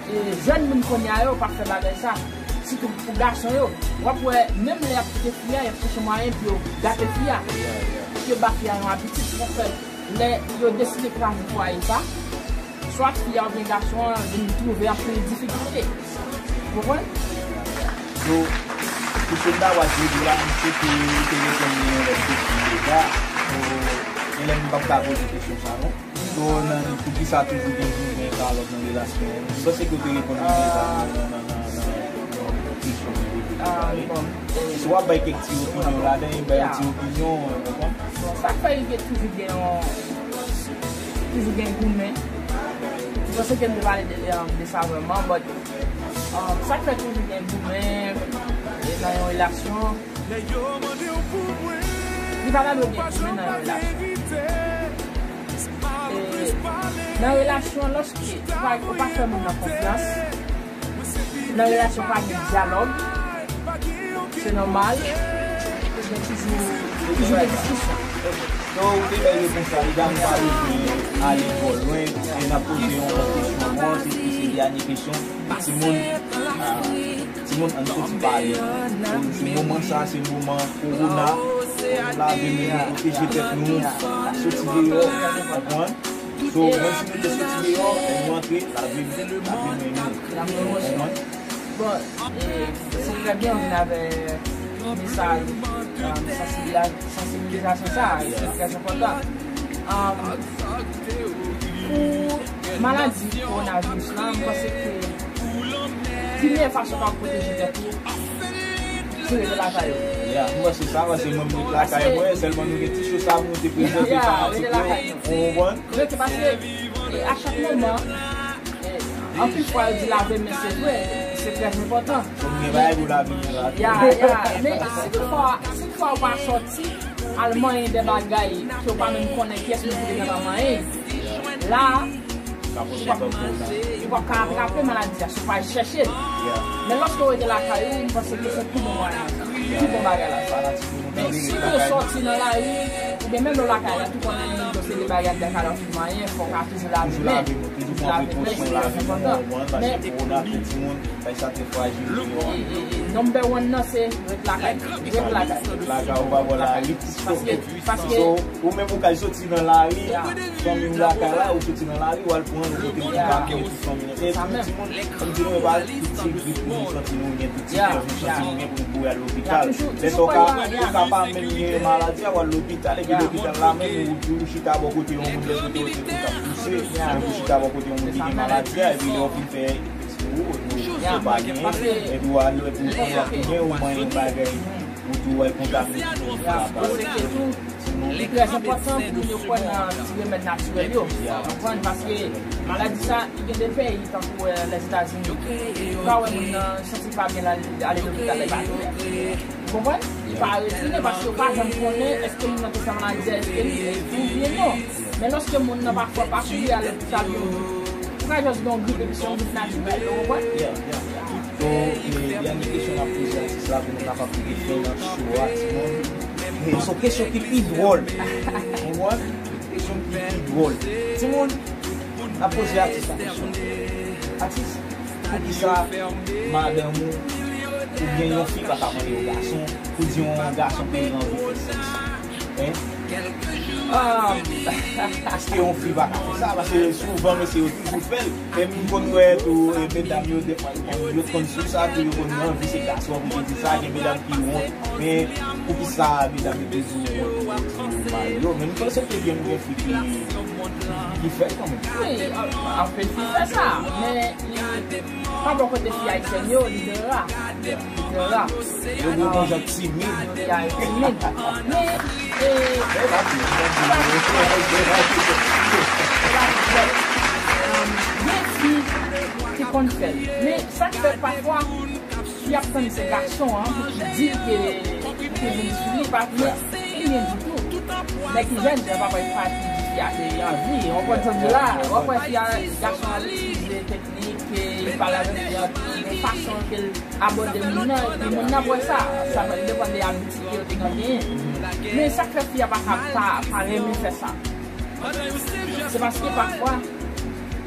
e, jèn moun kounye a yo pa fè bagay sa. Sitou pou gason yo. W ap wè, menm lè y ap kite fi a, y ap chèche mwayen pou yo gate fi a. Pou yo ba fi a yon abitid. Sa k fè, lè yo deside kraze fwaye sa, swa fi a oubyen gason an vin twouve anpil difikilte. Ou konprann? So, pou sòlda w ap di la, m swete ou te reponn li yon lòt kesyon deja. So, genlè m p ap ka poze kesyon sa non. So, nan, poukisa toujou gen goumen kalòt nan relasyon? M panse ke w te reponn li deja nan, nan, nan, nan, nan kesyon mwen poze deja wi. Si w ap bay kèk ti opinyon ladan, bay yon ti opinyon, ou konprann? Bon, sa k fè li gen toujou gen yon, toujou gen goumen. M panse ke m te pale de, um, de sa vrèman, but, um, sa k fè toujou gen goumen e nan yon relasyon, li pa ta dwe gen goumen nan yon relasyon. E nan relasyon, lòske ou pa, ou pa fè moun nan konfyans, nan relasyon pa gen dyalòg, se nòmal, ou gen toujou, toujou gen diskisyon. Non, ou te bay repons la, li pa bezwen ale twò lwen, e n ap poze yon lòt kesyon ankò, se, se dènye kesyon. Timoun, ah, timoun, ann soti pale. Donk, se moman sa, se moman kowona. Ann lave men nou, pwoteje tèt nou, pa soti deyò, konprann? So, menm si nou te soti deyò, lè nou antre, lave, lave men nou. Konprann? Bon, e, se trè byen ou vin avè mesaj, um, sansibiliza-, sansibilizasyon sa, se trè enpòtan. Um, pou maladi kowonaviris la, m panse ke pi meyè fason pou w pwoteje tèt ou, se rete lakay ou. Ya, m panse sa, paske mwen, m ret lakay mwen, sèlman nou gen ti cho sa pou nou te prezante fanatik yo, ou konprann? Rete, paske, e, a chak moman, e, anpil fwa yo di lave men, se vre, se trè enpòtan. Fò nou gen bagay pou lave men la. Ya, ya, men si toutfwa, si toutfwa ou pa sòti al manyen de bagay ke w pa menm konnen kiyès moun ki te gentan manyen, la, ou p ap, ou p ap ka atrape maladi a si w pa al chèche l. Men lòske w rete lakay ou, m panse ke se pi bon mwayen, pi bon bagay la. Men si nou sòti nan lari, oubyen menm lè w lakay la tou, konnen menm dosye de bagay de kalòt ou manyen, fò w ka toujou lave men. Toujou lave men, se trè enpòtan. Men, number one nan se ret lakay. Ret lakay. Ret lakay. Lakay ou pa bò lari. Paske, paske. So, ou menm ou ka soti nan lari, fanmi w lakay la, ou soti nan lari, w al pran yon kote ou pa gen tout fanmi nan. E tout timoun, kòm di nou, e pa tout ti grip pou nou santi nou gen, tout ti fyèv nou santi nou gen pou nou kouri al lopital. Men sa w ka, ou ka pa menm gen maladi a, w al lopital, epi lopital la menm, ou, ou chita bò kote yon moun, lè kote w te tou k ap pouse, ou chita bò kote yon moun ki gen maladi a, epi lè w fin fè ekspe ou, ou, ou pa genyen, epi w al, epi w pran yon konnen, ou manyen yon bagay, ou tou wè kontamine tout moun la. Li trè enpòtan pou moun yo kwè nan ti remèd natirèl yo. Konprann? Paske maladi sa, li gen de peyi, tankou, eh, Lèzetazini, ou ka wè moun nan santi pa byen, l al, ale lopital, li pa tounen. Ou konprann? Li pa retounen paske yo pa janm konnen èske moun nan te fè maladi a, èske li, èske oubyen non. Men lòske moun nan pa fè, pa kouri al lopital, yo, ou ka jis gen yon grip, epi se yon grip natirèl, ou konprann? So, e, dènye kesyon n ap poze atis la pou nou kapab mete fen nan show a, timoun. E, se yon kesyon ki pi dwòl. Konprann? Kesyon ki pi dwòl. Timoun, n ap poze atis la kesyon. Atis, poukisa madanm ou oubyen yon fi pa ka mande yon gason pou di yon gason ke l anvi fè sèks? Hein? Ah, èske yon fi pa ka fè sa? Paske souvan mesye yo toujou fè l. E m konn wè tou, e medam yo, defwa, yo konn, yo konn sou sa tou, yo konn anvi se gason pou yo di sa, gen medam ki wont. Men, poukisa medam yo toujou wont pou yo di mari yo? Men m panse ke gen, gen fi ki, ki fè l kanmenm. Wi, an-, anpil fi fè sa, men li pa bò kote fi ayisyèn yo, li trè ra. Li trè ra. Yo gen yon jan timid. Ya, yo timid. Men, e, gen fi ki konn fè l. Men sa k fè pafwa, Fi ap tann se gason an pou ki di ke, pou ki vin sou li, pa vle anyen ditou. Nèg ki jèn, se pa pati di fi a te anvi. Ou konprann sa m di la? W ap wè fi a, gason an ap itilize teknik, e, li pale avèk fi a, gen fason ke l abòde moun nan, epi moun nan ap wè sa. Sa va depann de abitid ke yo te genyen. Men sa k fè fi a pa ka pa, pa renmen fè sa. Se paske pafwa,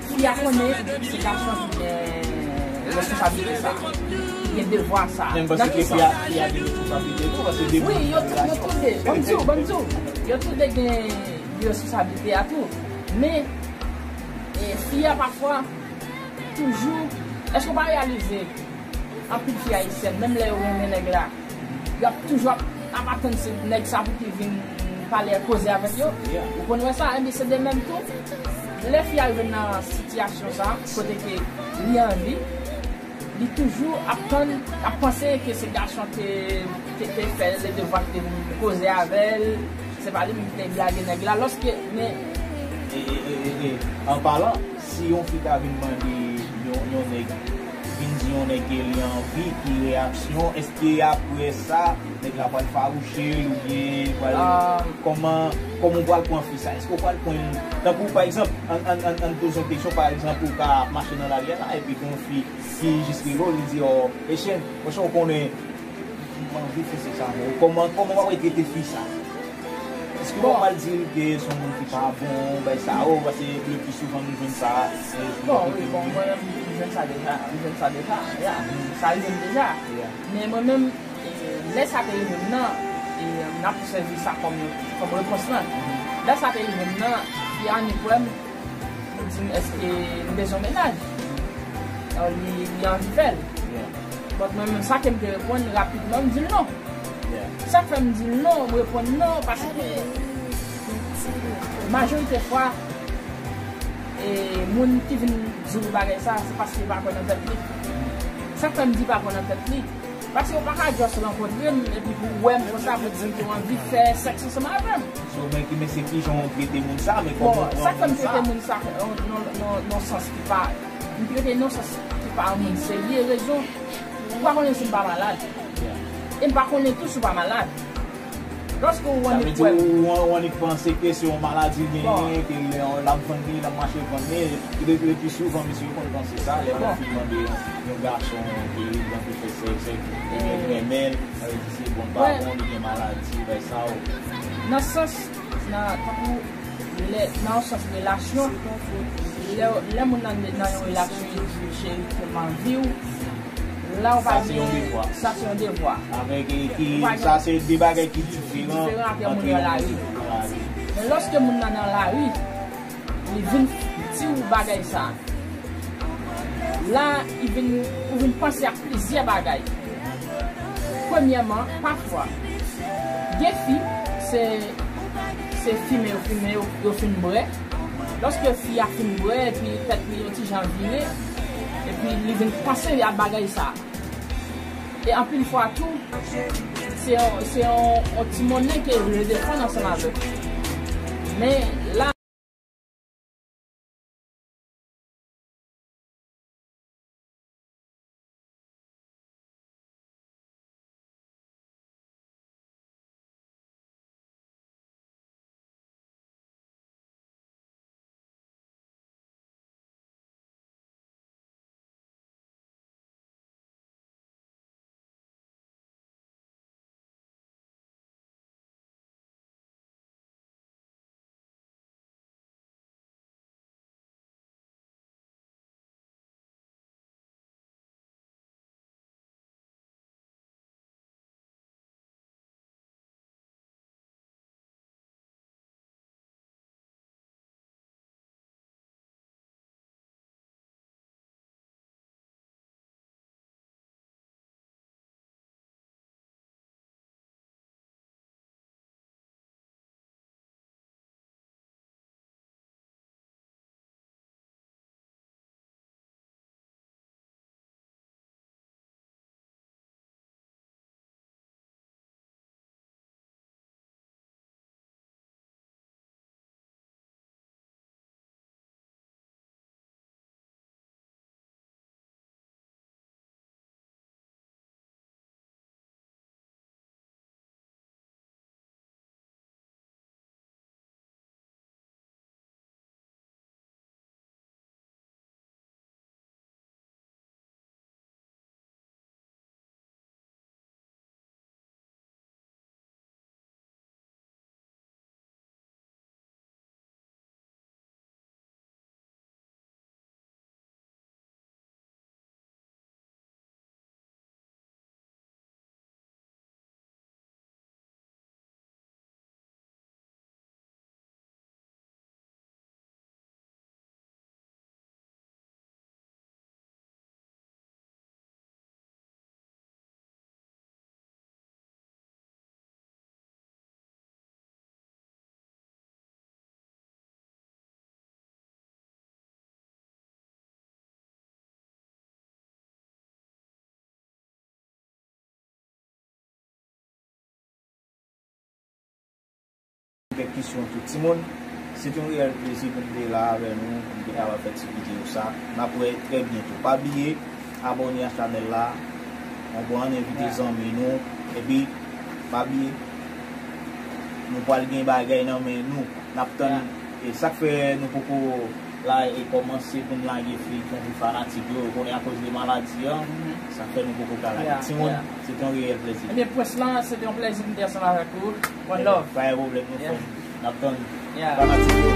fi a konnen se gason ki gen responsablite sa, ki gen devwa sa. Menm paske fi a, fi a gen responsablite tou, paske depi wi, yo tou, yo tou de, ban m di w, ban m di w, yo tou de gen responsablite a tou. Men, e, fi a pafwa, toujou, èske w pa reyalize, anpil fi ayisyèn, menm lè yo renmen nèg la, y ap toujou ap, ap atann se nèg sa pou ki vin pale, koze avèk yo. Ou konn wè sa, enben se de menm tou. Lè fi a rive nan sitiyasyon sa, kote ke li anvi, li toujou ap tann, ap panse ke se gason te, te, te fè le devwa, ki te vin koze avè l, se pa li menm ki te blage nèg la, lòske, men e, e, e, e, e, an palan, si yon fi ta vin mande yon, yon nèg, vin di yon nèg ke li anvi, ki reyaksyon, èske apre sa, nèg la pral fawouche l oubyen pral, kòman, kòman w pral pran fi sa? Èske w pral pran l, tankou, pa egzanp, ann, ann, ann, ann poze yon kesyon, pa egzanp, ou ka ap mache nan lari a la, epi gen yon fi ki jis rive w, li di, "Ò, Echèn, monchè, ou konnen, m anvi fè sèks avè w." Kòman, kòman w ap trete fi sa? Èske w pral di l ke se yon moun ki pa bon, bay sa, o, paske le pli souvan nou jwenn sa, e, bon, wi, bon, mwen menm, m jwenn sa deja, m jwenn sa deja, ya, sa rive m deja. Men mwen menm, e, lè sa te rive m nan, e, m ap sèvi sa kòm, kòm repons lan. Lè sa te rive m nan, fi a annik wè m, li di m, "Èske m bezwen yon mennaj?" Li, li anvi fè l. But mwen menm, sa ke m te reponn rapidman, m di l non. Sa k fè m di l non, m reponn non, paske majorite fwa, e, moun ki vin di w bagay sa, se paske li pa kwè nan tèt li. Sa k fè m di pa kwè nan tèt li, paske ou pa ka just rankontre m epi pou w wè m konsa pou di m ke w anvi fè sèks ansanm avè m. So, men ki, men se kijan w trete moun sa, men kòman w pran moun sa? Bon, sa k fè m trete moun sa, nan, nan, nan, nan sans ki pa, m trete nan sans ki pa yon moun serye, rezon, ou pa konnen si m pa malad. E m pa konnen tou si w pa malad. Lòske w annik wè m. Sa vle di ou, ou, ou annik panse ke se yon maladi l genyen, ke lè l ap vann li, l ap mache vann li, le, le pli souvan, mesye yo konn panse sa, lè yon fi mande yon, yon gason ke li anvi fè sèks, oubyen li renmen l, sa vle di se bon, l pa bon, li gen maladi, bay sa, o. Nan sans, nan, tankou, lè, nan yon sans relasyon, lè, lè moun nan nan yon relasyon, li di, "Cheri, m anvi w." La, ou pa gen, sa se yon devwa. Avèk, e, ki, sa se de bagay ki diferan ant moun nan lari. Men lòske moun nan nan lari, li vin di w bagay sa, la, li vin, ou vin panse ak plizyè bagay. Premyèman, pafwa, gen fi, se, se fimen yo fimen, yo, yo fin bwè. Lòske fi a fin bwè, epi tèt li yon ti jan vire, epi li vin panse a bagay sa. E anpil fwa tou, se yon, se yon, yon ti monnen ke yo defann ansanm avèk. Men la, Répétition tout timoun. Se te yon reyèl plezi pou m te la avè nou, pou m te kapab fè ti videyo sa. N ap wè trè byento. Pa bliye abòne a chanèl la. Mwen bon, ann envite zanmi nou. Epi, pa bliye, nou pral gen bagay nan men nou. N ap tann. E sa k fè nou poko la e kòmanse pou n lage feyton pou fanatik yo. Ou konnen akoz de maladi an, sa fè nou poko ka lage. Timoun, se te yon reyèl plezi. Ebyen, Prince lan, se te yon plezi pou m te ansanm avèk ou. One love. Pa gen pwoblèm, nou fè. N ap tann fanatik yo.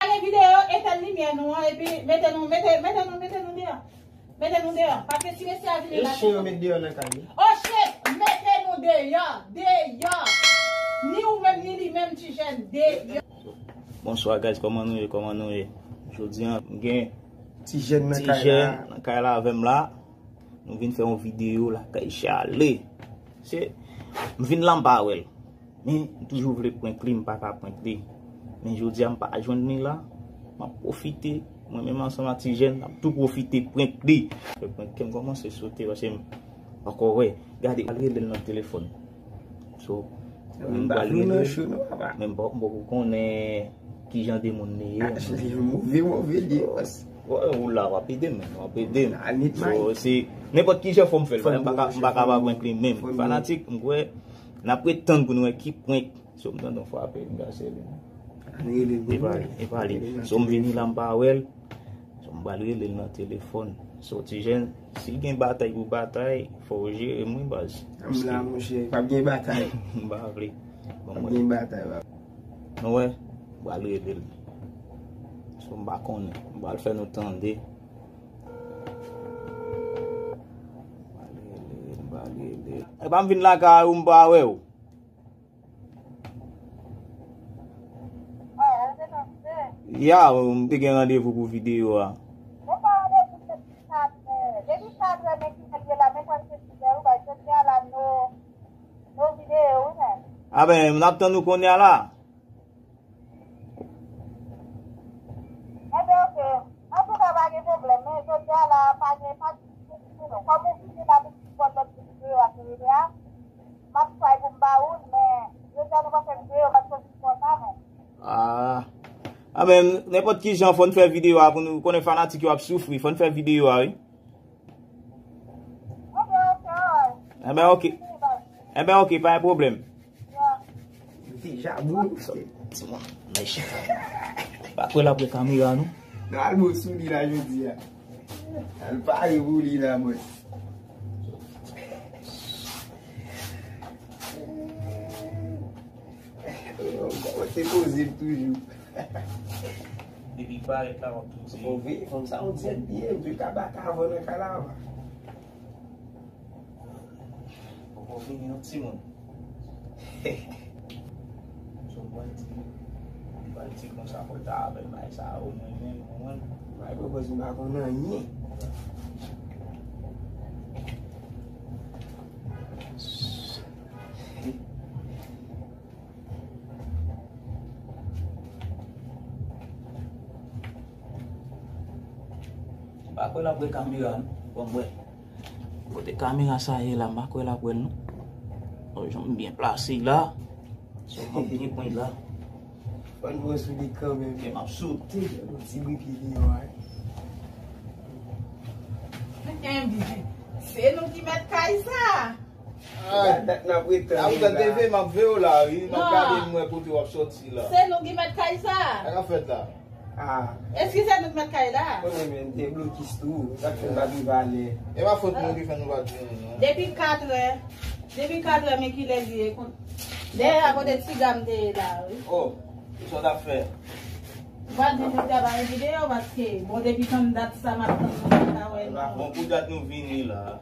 Gade videyo, etèn limyè nou an, epi mete nou, mete, mete nou, mete nou deyò. Mete nou deyò. Paske si mesye a vini la. E chen yo met deyò nan kay li. Oh shit! Mete nou deyò, deyò. Ni ou menm, ni li menm, ti jèn, deyò. Bonswa, guys. Kòman nou ye? Kòman nou ye? Jodi an, m gen ti jèn nan kay la avè m la. Nou vin fè yon videyo lakay Chale. Se, m vin la, m pa wè l. Men, m toujou vle prank li, m pa ka prank li. Men jodi a, m pa jwenn li la. M ap pwofite, mwen menm ansanm ak ti jèn, n ap tou pwofite prank li. Fè prank, kè m kòmanse sote, paske m poko wè. Gade, al rele l nan telefòn. So, m pral rele l. Men m poko konnen kijan de moun li ye. Li move, move li ye, bòs. Ou la, w ap ede m, w ap ede m. So, se nenpòt kijan fò m fè l, m pa ka, m pa ka pa prank li menm. Fanatik, m kwè, n ap ret tann pou n wè ki prank. So, m tande yon frape, m ka sele. Ann rele l. E pa li, e pa li. So, m vini la, m pa wè l. So, m pral rele l nan telefòn. So, ti jèn, si gen batay pou batay, fò w jere m wi, baz. M la, monchè, p ap gen batay. M pa vle. P ap gen batay, baz. Nou wè, m pral rele l. So, m pa konnen. M pral fè nou tande. M pral rele l, m pral rele l. Epa m vin lakay ou, m pa wè w. Ya, m te gen randevou pou videyo a. Nou pa randevou depi katrè. Depi katrè, men kilè l ye la, men pral se sizè wi, bay jodi a la, no, no videyo wi, men. A ben, n ap tann ou kounye a la. Enben, oke. Antouka, pa gen pwoblèm, men jodi a la, pa gen, pa gen, kòm ou vini la pou sipòt lòt videyo a ki rete a, m ap try pou m ba ou l, men jodi a nou pa fè videyo paske m sipòt la, men. Ah. A men, nenpòt ki jan, fò n fè videyo a pou nou konnen fanatik yo ap soufri. Fò n fè videyo a, wi. Enben, oke, pa gen pwoblèm. Deja boule. Timoun, mèch. Pa kwè l ap wè kamera, non. Al bon sou li la jodi a. Al pare pou li la, mwen. Mwen te poze m toujou. Depi parèt la, w ap tou di. Move, fanm sa, on dièt byen, m te ka bat avan nan kalava. Poko vini non, timoun. So, mwen di, mwen di konsa, mwen ta avè bay sa yo, mwen menm, mwen. Bay pwopòz, m pa konn anyen. M pa kwè l ap wè kamera, non. Bon, mwen. Kote kamera sa ye la, m pa kwè l ap wè l, non. Bon, jan m byen plase la. So, m ap byen pran la. Fò n pran sou li kanmenm. Men m ap sote. Yon ti bri pye deyò a. Enben, se nou ki mèt kay sa. Ah, dat n ap ret tann. Ah, ou tande, m ap veye w la, wi. M ap gade m wè kote w ap sòti la. Se nou ki mèt kay sa. Sa k ap fèt la? Ah. Eskize nou k mèt kay la. Konnen men, m te blokis tou. Sa k fè m pa gen valè. E pa fòt nou ki fè nou pa jwenn, non. Depi katrè. Depi katrè, men kilè li ye. Dèyè a kote ti ga m te ye la, wi. Oh, kisa w t ap fè? M pa di nou travay videyo paske, bon, depi tann dat sa, m ap tann nou pa ka wè nou. Bon, pou dat nou vini la.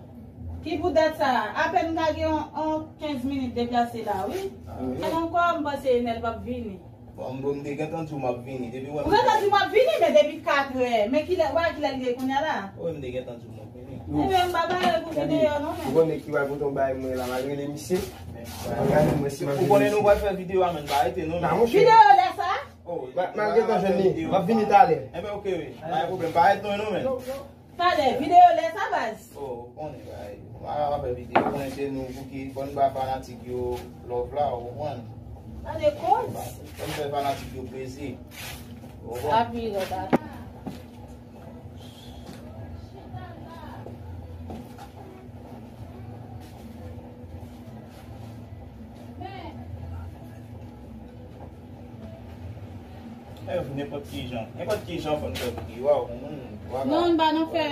Ki pou dat sa? Apèn m ka gen yon, yon kenz minit deplase la, wi. Ah, wi. Ankò, m panse Enèl p ap vini. Bon, m, m te gentan di w m ap vini. Depi w wè m... Ou gentan di w m ap vini, men depi katrè. Men kilè, w a kilè l ye kounye a la? Wi, m te gentan di w m ap vini. Ebyen, m pa pare pou videyo, non, men. Ou konnen ki pral pote yon bagay mwen la, m al rele misye. Ou konnen nou pral fè videyo a, men, pa rete, non, men. Videyo lè sa? M a gentan jwenn li. M ap vini talè. Enben, oke, wi. Pa gen pwoblèm. Parèt non, non, men. Talè, videyo lè sa, baz. Oh, ou konnen, bay. M a fè videyo, konnen se nou pou ki, fò n ba fanatik yo love la, ou konprann? Gade koz. Fò n fè fanatik yo plezi. Ou konprann? Sa pi lòt a. Nenpòt ki jan. Nenpòt ki jan fò n fè videyo a, ou konprann? Non, m pa nan fè.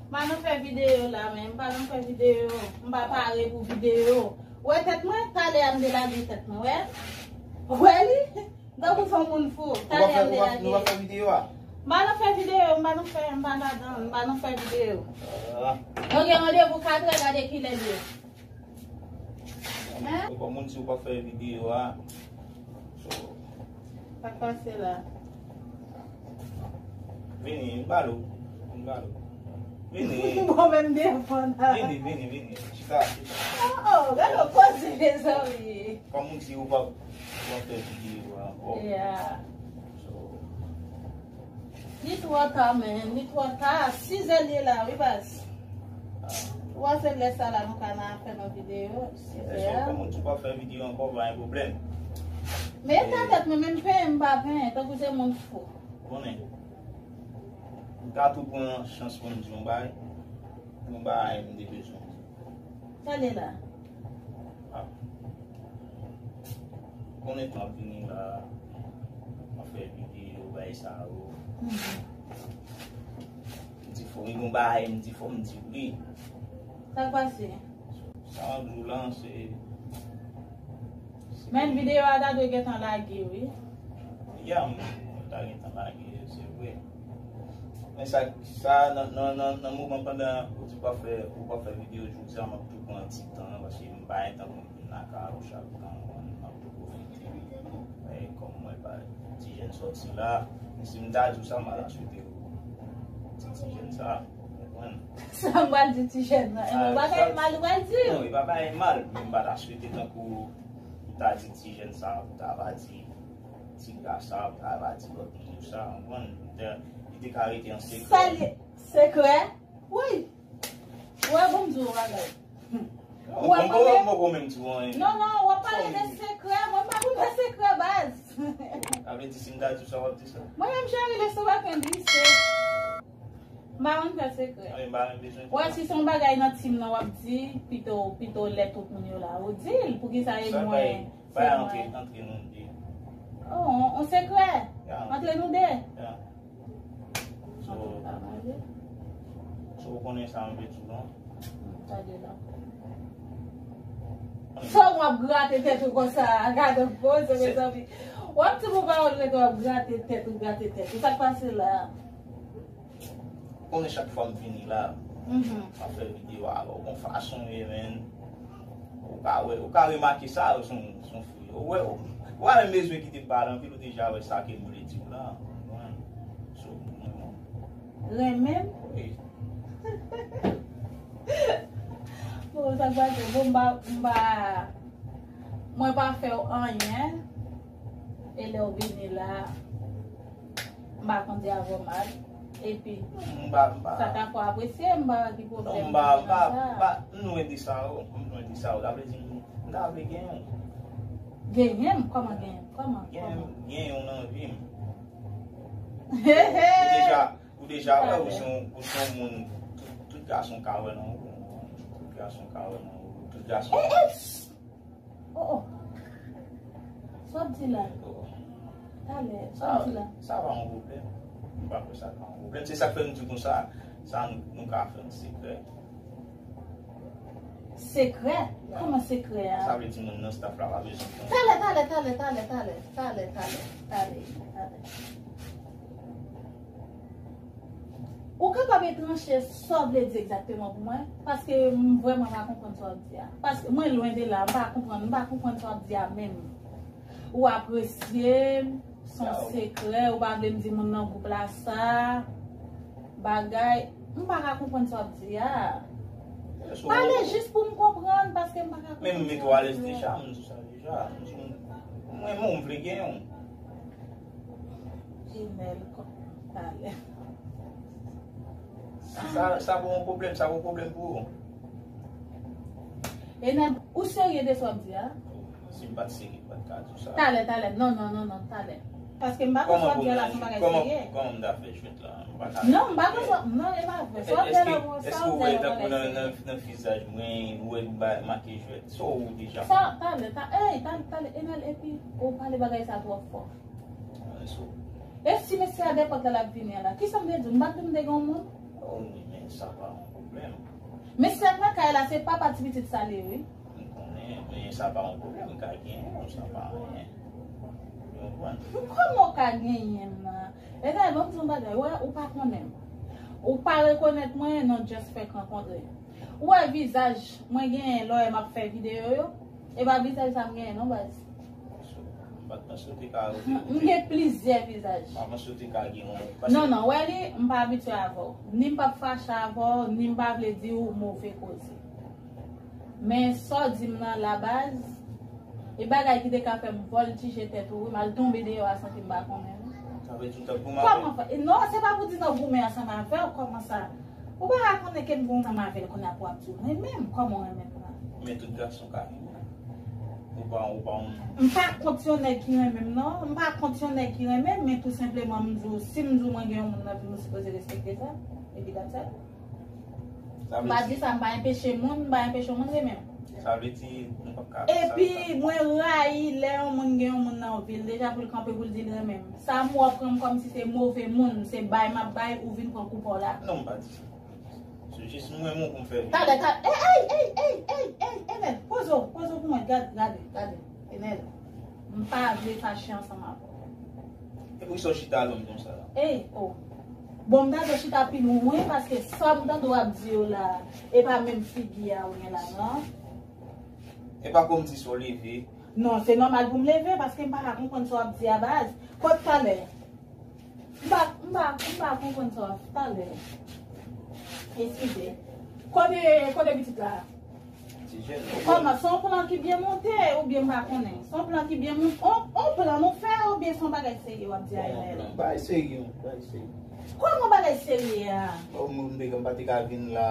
M pa nan fè videyo la, men m pa nan fè videyo. M pa pare pou videyo. Ou wè tèt mwen? Talè a m te lage tèt mwen, wè? Ou wè li? Tankou se yon moun fou. Talè a m te lage. Nou pa fè videyo a? M pa nan fè videyo, m pa nan fè, m pa ladan, m pa nan fè videyo. Ah. Nou gen randevou katrè, gade kilè l ye. Hein? Ou pa moun si ou pa fè videyo a. So, sa k pase la? Vini, m ba l ou. M ba l ou. Vini. Bon, menm devan la. Vini, vini, vini. Chita, chita. Oh, oh, gade yon koze, mezanmi. Kòm ou di, ou pa, ou pa fè videyo ankò. Yeah. So, li twò ta, men. Li twò ta. Sizè l ye la, wi, baz. Ou wè se lè sa la nou ka nan fè nan videyo. Sizè a. Kòm ou di, ou pa fè videyo ankò, pa gen pwoblèm. Men ta tèt mwen, menm penyen m pa penyen, tankou se moun fou. Konnen. M ka tou pran chans pou m di yon bagay. Yon bagay m te bezwen di. Sa l ye la? Ah. Konnen tan ap vini la, m ap fè videyo, bagay sa yo. Mhm. M di fò m gen yon bagay, m di fò m di w li. Sa k pase? Sa m ap di w lan, se Men videyo a ta dwe gentan lage, wi. Ya, m ta gentan lage, se vre. Men sa, sa nan, nan, nan, nan moman pandan ou di w pa fè, ou pa fè videyo jodi a, m ap tou pran ti tan, paske m pa gen tan pou m vin lakay ou chak tan, m ap tou pwofite. Men kòm mwen pa ti jèn sòti la, men si m ta di w sa, m ta swete w ti, ti jèn sa, ou konprann? Sa m pral di ti jèn nan? E yon bagay mal ou pral di? Non, e pa bagay mal, men m pa ta swete tankou ou ta di ti jèn sa, ou ta va di ti gra sa, ou ta va di lòt moun yo sa, ou konprann? Li te, li te ka rete an sekrè. Sa li, sekrè? Wi. Ou wè, bon, m di w yon bagay. Ou wè, mwen menm, mwen poko menm di w anyen. Non, non, w ap pale de sekrè, mwen m pa konn fè sekrè, baz. Sa vle di, si m ta di w sa, w ap di sa? Mwen menm, cheri, leson pa konn glise. M pa konn fè sekrè. Wi, m pa menm bezwen di w. Wè, si se yon bagay nan team nan w ap di, pito, pito lè tout moun yo la, ou di l, poukisa e mwen, se mwen? Bay antre, antre nou de. Oh, on, on sekrè? Ya. Antre nou de? Ya. So, so, ou konnen sa m vle di w, non? Gade la. Sa w ap grate tèt ou konsa, gade poze, mezanmi. W ap di pou pawòl rete, w ap grate tèt ou, grate tèt ou. Sa k pase la? Konnen chak fwa m vini la, m ap fè videyo avè w. Bon fason w ye, menn. Ou ka wè, ou ka remake sa, se yon, se yon fi. Ou wè, ou, ou pa menm bezwen kite bal anpil, ou deja wè sa ke m vle di w la. Ou konprann? So, renmen m? Wi. Bon, sa k pase? Bon, m pa, m pa, mwen pa fè w anyen. E lè w vini la, m pa kondi avè w mal. Epi, sa ta fè w apresye, m pa gen pwoblèm nan sa. Non, m pa, m pa, m pa, m lwen de sa, o, m lwen de sa, o. Sa vle di, m, m ta vle genyen w. Genyen m? Kòman genyen m? Kòman? Genyen, genyen w nan vi m. Ou deja, ou deja wè, ou se yon, ou se yon moun, tout, tout gason ka wè nan ou. Tout gason ka wè nan ou. Tout gason. Eh, eh, psst! Oh, oh. Sa w ap di la? Talè, sa w ap di la? Sa pa yon pwoblèm. M pa kwè sa pa yon pwoblèm. Se sa k fè m di w konsa, sa nou, nou ka fè an sekrè. Sekrè? Kòman sekrè a? Sa vle di moun nan staff la pa bezwen konnen. Talè, talè, talè, talè, talè, talè, talè, talè, talè. Ou kapab etranche sa w vle di egzakteman pou mwen? Paske m vrèman pa konprann sa w ap di a. Paske mwen lwen de la, m pa konprann, m pa konprann sa w ap di a menm. Ou apresye m, se yon sekrè, ou pa vle m di moun nan gwoup la sa, bagay, m pa ka konprann sa w ap di a. Pale jis pou m konprann, paske m pa ka konprann sa w ap di a. Men m mete w alèz deja, m di w sa deja. M di w, m renmen w, m vle genyen w. Enel, talè. Sa, sa pa yon pwoblèm, sa pa yon pwoblèm pou ou. Enel, ou serye de sa w ap di a? Si m pa t serye, m pa t ka di w sa. Talè, talè. Non, non, non, non, talè. Paske m pa kwè sa w ap di a la se yon bagay serye. Kòman m ta fè jwèt la? M pa ka. Non, m pa kwè sa. Non, e pa vre. Sa w ap di a la, sa w ap di a la, bagay serye. Èske w wè tankou nan, nan, nan vizaj mwen, ou wè m ba-, make jwèt? Sa w deja. Sa, talè, ta-, ey, talè, talè, Enel, epi ou pale bagay sa twò fò. E si mesye a depòt la, l ap vini an la? Kisa m te di w? M pa t di w m te gen yon moun? Oh, wi, men sa pa yon pwoblèm. Mesye a k nan kay la, se papa ti pitit sa l ye, wi. M konnen, men sa pa yon pwoblèm, m ka genyen w, sa pa anyen. Ou konprann? Kòman w ka genyen m nan? Enel, ban m di w yon bagay, wè, ou pa konnen m. Ou pa rekonèt mwen, nou just fèk rankontre. Ou wè vizaj mwen genyen lè m ap fè videyo yo? E pa vizaj sa m genyen non, baz. M pa t panse w te ka rekonèt. M gen plizyè vizaj. M pa panse w te ka gen yon, paske... Non, non, wè li, m pa abitye avè w. Ni m p ap fache avè w, ni m pa vle di w move koze. Men sa w di m nan la, baz, e bagay ki te ka fè m vòltije tèt ou, wi, m al tonbe deyò a santi m pa konnen, wi. Sa vle di w t ap goumen avè m? Kòman fè? Non, se pa pou di n ap goumen ansanm avè w, kòman sa? Ou pa ka konnen ke m gon zanmi avè l kounye a pou w ap di w renmen m, kòman w renmen m nan? Men tout gason ka renmen. Ou pa, ou pa yon... M pa kont yon nèg ki renmen m, non. M pa kont yon nèg ki renmen m, men tou senpleman, m di w, si m di w mwen gen yon moun nan vi m, ou sipoze respekte sa. Epi that's it. M pa di sa, m pa enpeche moun, m pa enpeche yon moun renmen m. Sa vle di, nou p ap ka fè sa. Epi, mwen rayi lè yon moun gen yon moun nan vi l deja pou l kanpe pou l di l renmen m. Sa m wè w pran m kòmsi se move moun, se bay m ap bay, ou vin pran kou pa w la. Non, m pa di sa. Se jis mwen, mwen pou m fè videyo. Talè, talè. Ey, ey, ey, ey, ey, ey, Enel. Poze w, poze w pou mwen. Gade, gade, gade. Enel, m pa vle fache ansanm avè w. E poukisa w chita lwen m konsa la? Ey, oh. Bon, m ta dwe chita pi lwen, paske sa m tande w ap di yo la, e pa menm figi a ou gen la, non. E pa kòmsi w leve. Non, se nòmal pou m leve, paske m pa ka konprann sa w ap di a, baz. Kot talè? M pa, m pa, m pa konprann sa w ap talè. Eskize. Kote, kote pitit la? Ti jèn. Kòman, se yon plan ki byen monte oubyen m pa konnen? Se yon plan ki byen monte, on, on plan nou fè oubyen se yon bagay serye w ap di a, Enel? Bagay serye, bagay serye. Kòman bagay serye a? Bon, m, m, m pa te ka vin la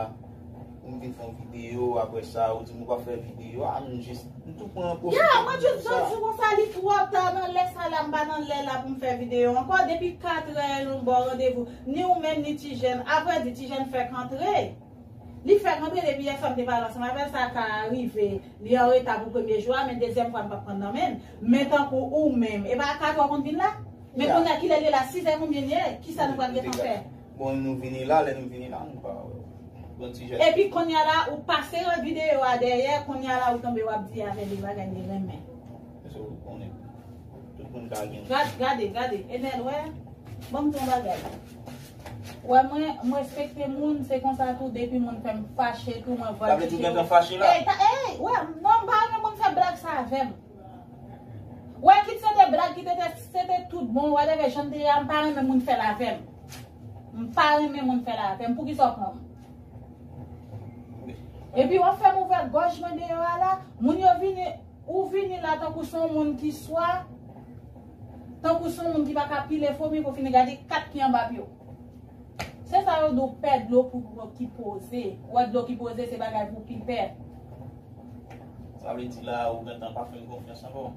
pou m vin fè yon videyo, apre sa, ou di m ou p ap fè videyo. A, m jis, m tou pran pwofite. Ya, mwen jis di w konsa, li twò ta nan lè sa la, m pa nan lè la pou m fè videyo ankò. Depi katrè, nou ba w randevou. Ni ou menm, ni Ti Jèn. Avrèdi, Ti Jèn fèk antre. Li fèk antre depi yè swa m te pale ansanm avè l, sa ka rive. Li an reta pou premye jou a, men dezyèm fwa m p ap pran nan men l. Men tankou ou menm, e pa katrè w konn vin la? Men kounye a kilè l ye la, sizè konbyen l ye? Kisa nou pral gentan fè? Bon, nou vini la, lè nou vini la, nou pa wè w. Bon, Ti Jèn. Epi kounye a la, ou pase yon videyo a dèyè, kounye a la, ou tonbe w ap di avè de bagay de renmen. Paske ou konnen, tout moun ka gen. Gad-, gade, gade, Enel, wè. Ban m di yon bagay. Wè mwen, m respekte moun, se konsa tou, depi moun fè m fache tou, mwen vòltije. Sa vle di ou gentan fache la? Ey, ta, ey, wè, non, m pa renmen moun fè blag sa avè m. Wè, kit se te blag, kit se te, se te tout bon, whatever, jan m te ye a, m pa renmen moun fè l avè m. M pa renmen moun fè l avè m. Poukisa w pran m? Epi w ap fè m ouvè gòj mwen deyò a la, moun yo vini, ou vini la tankou se yon moun ki swa, tankou se yon moun ki pa ka pile fomi pou fini gade kat ki anba pye w. Se sa yo di w pè dlo pou dlo ki poze. Ou wè dlo ki poze se bagay pou pi pè. Sa vle di la ou gentan pa fè m konfyans ankò?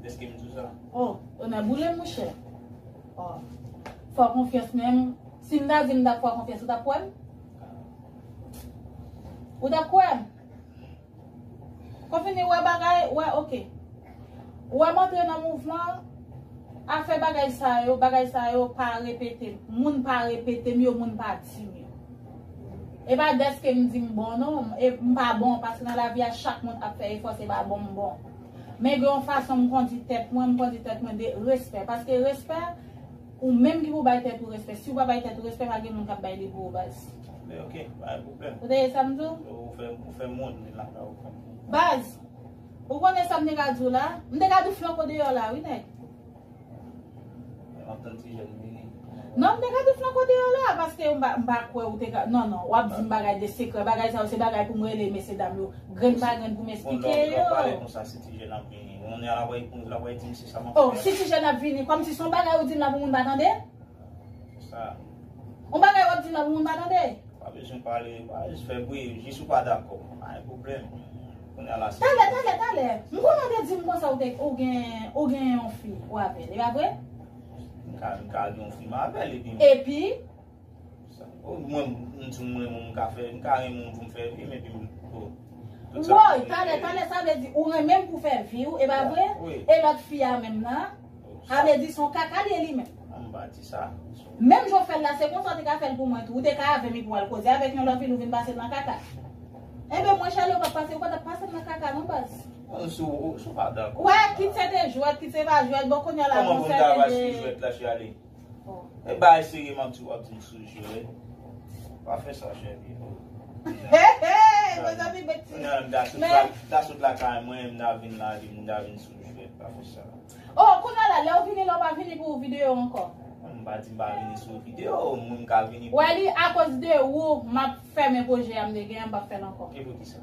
Dèske m di w sa? Oh, onè boule m, monchè. Oh. Fè w konfyans menm. Si m ta di m t ap fè w konfyans, ou t ap kwè m? Ou t ap kwè m? Konfini wè bagay, wè, oke. Wè m antre nan mouvman, afè bagay sa yo, bagay sa yo pa repete m. Moun pa repete m yo, moun pa di m yo. E pa dèske m di m bon non, e m pa bon, paske nan lavi a chak moun ap fè efò, se pa bon m bon. Men gen yon fason m kondi tèt mwen, m kondi tèt mwen de respè. Paske respè, ou menm ki pou bay tèt ou respè. Si ou pa bay tèt ou respè, pa gen moun k ap bay li pou ou, baz. Men oke, pa gen pwoblèm. Ou tande sa m di w? Ou fè, ou fè moun, men la, ou fè moun. Baz, ou konnen sa m te ka di w la? M te ka di w flank ou deyò la, wi, nèg. M ap tann Ti Jèn vini. Non, m te ka di w flank ou deyò la, paske m pa, m pa kwè ou te ka, non, non, w ap di m bagay de sekrè, bagay sa yo, se bagay pou m rele mesye dam yo, grenn pa grenn pou m eksplike yo. Bon, lè w, lè w pale konsa, si Ti Jèn ap vini, kounye a l ap, l ap di m se sa m ap fè. Oh, si Ti Jèn ap vini, kòmsi se yon bagay ou di m la pou moun pa tande? Sa. Yon bagay w ap di la pou moun pa tande. Pa bezwen pale, pa jis fè bri, jis ou pa dakò. Pa gen pwoblèm. Kounye a la, se Talè, talè, talè. M konnen w te di m konsa ou te, ou gen, ou gen yon fi ou avè l, e pa vre? M ka, m ka gen yon fi m avè l, epi m Epi? Sa, o, mwen, m di mwen, mwen, m ka fè, m ka renmen moun pou m fè vi m, epi m, o, tout sa Woy, pou m talè, fè. Talè, sa vle di ou renmen m pou fè vi w, e pa vre? Wi. E lòt fi a menm nan? O, Sa vle di se yon kaka li ye li menm. Non, m pa di sa. Menm jan w fè l la, se konsa w te ka fè l pou mwen tou. Ou te ka avè m epi w al koze avèk yon lòt fi, nou vin pase l nan kaka. Enben, mwen, Chale, ou pa t pase, ou pa t ap pase m nan kaka, non, baz. Non, si w, si w pa dakò. Wè, kit se te jwèt, kit se pa jwèt, bon, kounye a la, Kòman pou m ta va sou jwèt la, Chale? Oh. E bay serye m ap di w ap di m sou jwèt. Pa fè sa, chèvi. Hey, hey, mezanmi, beti. Kounye a, m ta sot la, ta sot lakay mwen, m ta vin la, m ta vin sou jwèt. Pa fè sa. Oh, kounye a la, lè w vini la, w pa vini pou videyo ankò. M pa di m pa vini sou videyo, mwen m ka vini pou Wè li, akoz de ou, m ap fèmen pwojè a m te gen an, m p ap fè l ankò. E poukisa?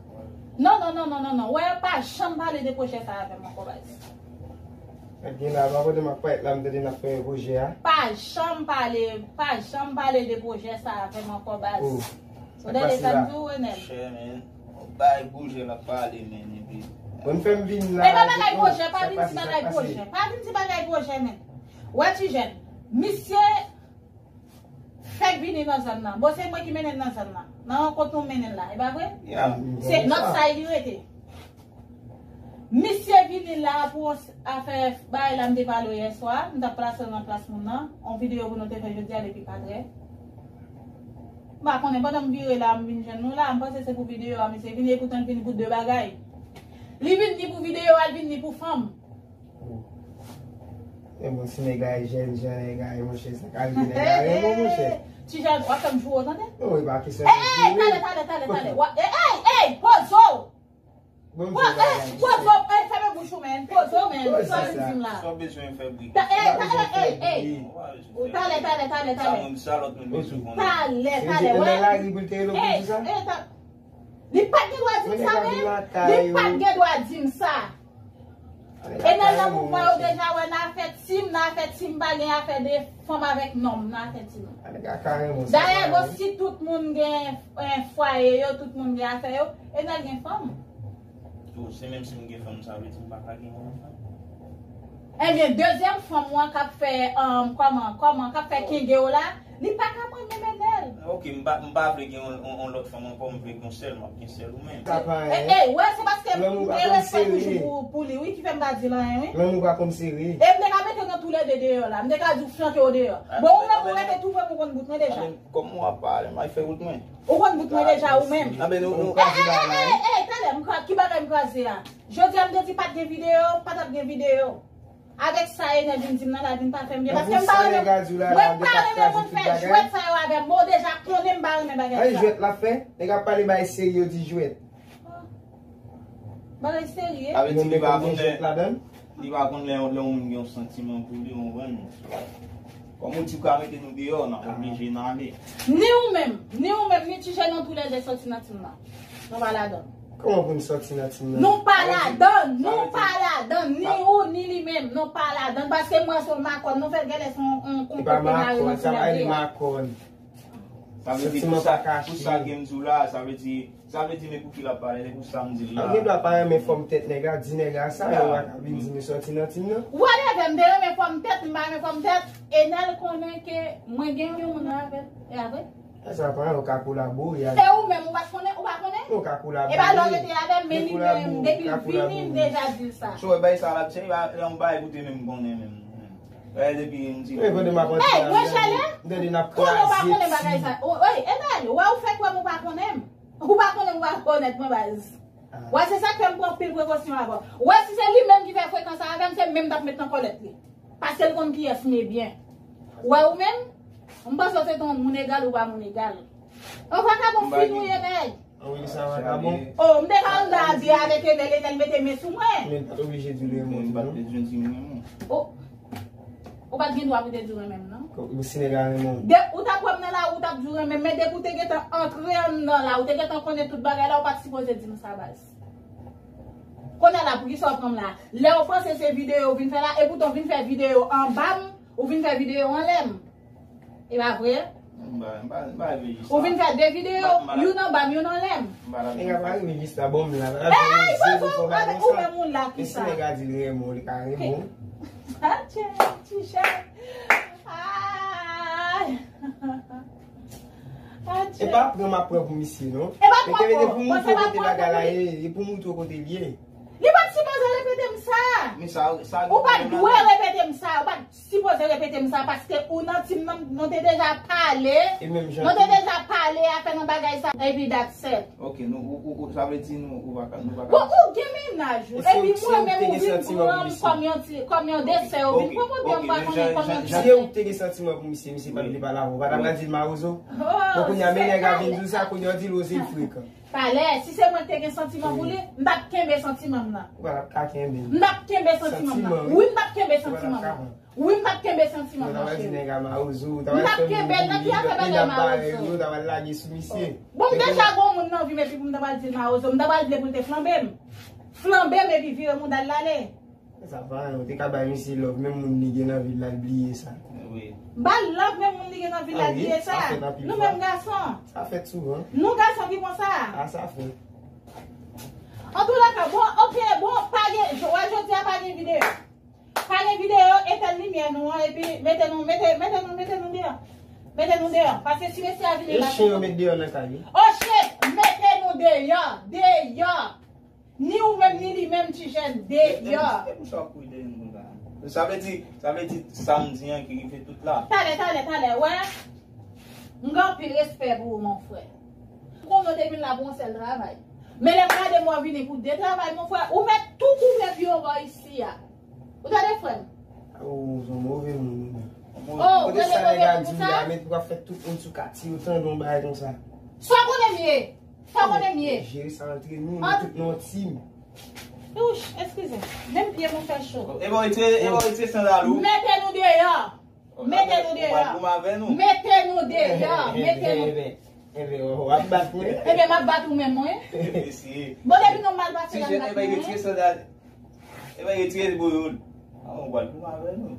Non, non, non, non, non, non. Wè, pa janm pale de pwojè sa avè m ankò, baz. Nèg gen la, pa kote m ap parèt la, m tande n ap fè pwojè a. Pa janm pale, pa janm pale de pwojè sa avè m ankò, baz. Oh. Ou tande sa m di w, Renel? Chè, men. Bay pwojè l ap pale, men, epi Bon, fè m vin la. E pa bagay pwojè, pa vin ti bagay pwojè. Pa vin ti bagay pwojè, men. Wè, ti jèn. Misye fèk vini nan zòn nan. Bon, se mwen ki mennen l nan zòn nan. Nan rankont nou mennen l la, e pa vre? Yeah. Se Northside li rete. Misye vini la pou yon s-, afè bagay la m te pale w yè swa. M t ap plase l nan plas moun nan. On videyo pou nou te fè jodi a depi katrè. M pa konnen, pandan m vire la, m vin jwenn nou la. M panse se pou videyo a misye vini, epoutan l vini pou de bagay. Li vin ni pou videyo a, l vin ni pou fanm. Oh. E bon, si nèg la e jèn jan, nèg la e monchè, sa ka rive nèg la renmen w, monchè. Ti jèn, w ap fè m joure w, tande? Non, e pa kesyon de joure. Ey, ey, talè, talè, talè, talè. Wa-, ey, ey, ey, poze w! Bon, Wa-, ey, poze w, ey, fèmen bouch ou, men. Poze w, men. Sa w vin di m la. Sa w bezwen fè bri. Ta-, ey, ta-, ey, ey, ey. Ou talè, talè, talè, talè. Sa moun, sa lòt moun bezwen konnen. Talè, talè, wè. Ey, ey, ta-, li pa t gen dwa di m sa, men. Li pa t gen dwa di m sa. Enèl nan mouvman yo deja wè nan afè tim, nan afè tim pa gen afè de fanm avèk nonm nan afè tim. Dayè, bon, si tout moun gen, eh, fwaye yo, tout moun gen afè yo, Enèl gen fanm. Tou, se menm si m gen fanm, sa vle di m pa ka gen yon fanm. Ebyen, dezyèm fanm ou an k ap fè, um, kòman, kòman, k ap fè kenge w la, Li pa ka pran menm Enèl. Ok, m pa, m pa vle gen yon, yon, yon lòt fanm ankò, m vle gen yon sèl, m ap gen sèl ou menm. Sa pa anyen. E, e, wè, se paske m gen respè toujou pou, pou li, wi, ki fè m pa di l anyen, wi. Lanmou pa konn sere. E m te ka mete nou toulède deyò la, m te ka di w flanke w deyò. Bon, ou menm ou rete tou pre m, ou konn bout mwen deja. Kòm w ap pale, m al fè wout mwen. Ou konn bout mwen deja, ou menm. Anben, nou, nou. E, e, e, e, e, talè, m ka, ki bagay m kraze a? Jodi a, m te di pa t gen videyo, pa t ap gen videyo. Avèk sa Enèl vin di m nan la, vin pa fè m byen. Paske m pa renmen, mwen pa renmen moun fè jwèt sa yo avè m. Bon, deja konnen m pa renmen bagay sa. Ay, jwèt l ap fè? Nèg ap pale bagay serye, yo di jwèt. Bagay serye? Sa vle di li pa konn lè, li pa konn lè, lè yon moun gen yon santiman pou li, ou konprann? Kòm ou di ou ka mete nou deyò, n ap oblije n ale. Ni ou menm, ni ou menm, ni Ti Jèn, nou toulède sòti nan tim nan. Nou pa ladan. Kòman pou n sòti nan tim nan? Nou pa ladan, nou pa ladan, ni ou, ni li menm, nou pa ladan. Paske m wè se yon makòn, nou fè l genlè se yon, yon konplo pou mare nou sou lè. Makòn. Sa vle di pou sa, pou sa gen m di w la, sa vle di, sa vle di men pou ki l ap pale, se pou sa m di l la. Ou gen dwa pa renmen fòm tèt nèg la, di nèg la sa, men ou pa ka vin di m sòti nan tim nan. Whatever, m te renmen fòm tèt, m pa renmen fòm tèt, Enèl konnen ke mwen gen yon moun avè l, e avè l. E sa pa, ou ka kolabore avè l. E ou menm, ou pa konnen, ou pa konnen? Ou ka kolabore. E pa lè w rete avè m, men li menm, depi l vini, m deja di l sa. So, e bay sa l ap di, e pa yon bagay pou te menm konnen menm. Bagay depi m ti. E kote m ap antre la, m tande n ap kraze ti. Konnen ou pa konnen bagay sa. Oy, Enèl, wè ou fèk wè m ou pa konnen m. Ou pa konnen m ou pa konèt mwen baz. Wè, se sa k fè m pran anpil prekosyon avè w. Wè, si se li menm ki fè frekans sa avè m, se menm m t ap met nan kòlèt li. Paske l konn kiyès m ye byen. Wè ou menm, m panse w se te yon moun egal ou pa moun egal. Yon vakabon fin ou ye, nèg. Wi, sa vakabon. Oh, m te ka anndan a di avèk Enèl, Enèl mete men sou mwen. Men l pa t oblije di l renmen w, non. M pa t bezwen di m renmen w. Oh. Ou pa t gen dwa pou te di w renmen m, non. Ou si nèg la renmen w. De, ou t ap wè m nan lari, ou t ap di w renmen m, men depi w te gentan antre anndan la, ou te gentan konnen tout bagay la, ou pa t sipoze di m sa, baz. Kounye a la, poukisa w pran m la? Lè w panse se videyo w vin fè la, epoutan w vin fè videyo anba m, ou vin fè videyo anlè m. E pa vre? M pa, m pa, m pa rive jis la. Ou vin fè de videyo, youn anba m, youn anlè m. M pa la. Nèg la pa rive jis la, bon, m la. Ey, bon, bon, ou menm moun la ki sa? E si nèg la di l renmen w, li ka renmen w. Atchè, ti chè. Ay. Atchè. E pa pran m ap pran pou misye, non. E pa pran pou, pou moutre w kote bagay la ye, e pou moutre w kote l ye. Li pa t sipoze repete m sa. Men sa, sa ou pa t dwe repete m sa. Ou pa t sipoze repete m sa paske ou nan team nan, nou te deja pale. Nou te deja pale afè nan bagay sa. Epi that's it. Ok, nou, ou, ou, ou, sa vle di nou, ou pa ka, nou pa ka. Bon, ou gen mennaj ou. Epi mwen menm ou vin pran m kòm yon ti, kòm yon desè, ou vin pran mwen byen, m pa konnen kòman. Si ou te gen santiman pou misye, misye pa t vle pale avè w, ou pa t ap di l mawozo? Bon, kounye a, men nèg la vin di w sa, kounye a w di l oze frekan. Talè, si se mwen ki te gen santiman pou li, m t ap kenbe santiman m nan. Ou pa t ap ka kenbe l. M t ap kenbe santiman m nan. Wi, m t ap kenbe santiman m nan. Wi, m t ap kenbe santiman m nan, cheri. Ou ta pral di nèg la mawozo, ou ta pral fè moun pou li, epi l ap bare w, ou ta pral lage sou misye. Bon, m deja gon moun nan vi m epi pou m ta pral di l mawozo, m ta pral vle pou l te flanbe m. Flanbe m epi vire mouda l ale. Sa pa anyen, ou te ka bay misye love, menm moun li gen nan vi l la, l bliye sa. Wi. Ba l love, menm moun li gen nan vi l la, l bliye sa. Nou menm gason. Sa fèt souvan. Nou gason ki konsa. A, sa fèt. Antoulèka, bon, ok, bon, pa gen, jodi a pa gen videyo. Pa gen videyo, etèn limyè nou an, epi mete nou, mete, mete nou, mete nou deyò. Mete nou deyò. Paske si mesye a vini la. E chen yo met deyò nan kay yo. Oh shit! Mete nou deyò! Deyò! Ni ou menm, ni li menm, ti jèn, deyò. E pou sa w kouri dèyè m konsa? Sa vle di, sa vle di sa m di an ki rive tout la. Talè, talè, talè, wè. M gen anpil respè pou ou, mon frè. Ou konnen w te vin la pou yon sèl travay. Men lè m gade m wè w vini pou de travay, mon frè, ou mèt tou koupe pye w bò isi a. Ou tande, frè m? Ou se yon move moun, ou menm. Oh, ou kote sa nèg la di la, men pou w ap fè tout moun sou katye yo tande yon bagay konsa. Sa w konnen m ye? Sa w konnen m ye? Jere sa antre nou, nou tout nou yon team. Ouch, eskize. Menm pye m ou fè cho. E bon, retire, e bon, retire sandal ou. Mete nou deyò. Mete nou deyò. Mete nou deyò. Mete nou. Enben, w ap bat mwen. Enben, m ap bat ou menm, mwen. Bon, depi nou mal pase la, m bat mwen. Enben, retire sandal. Enben, retire boyo. A, w ap bat mwen avè nou.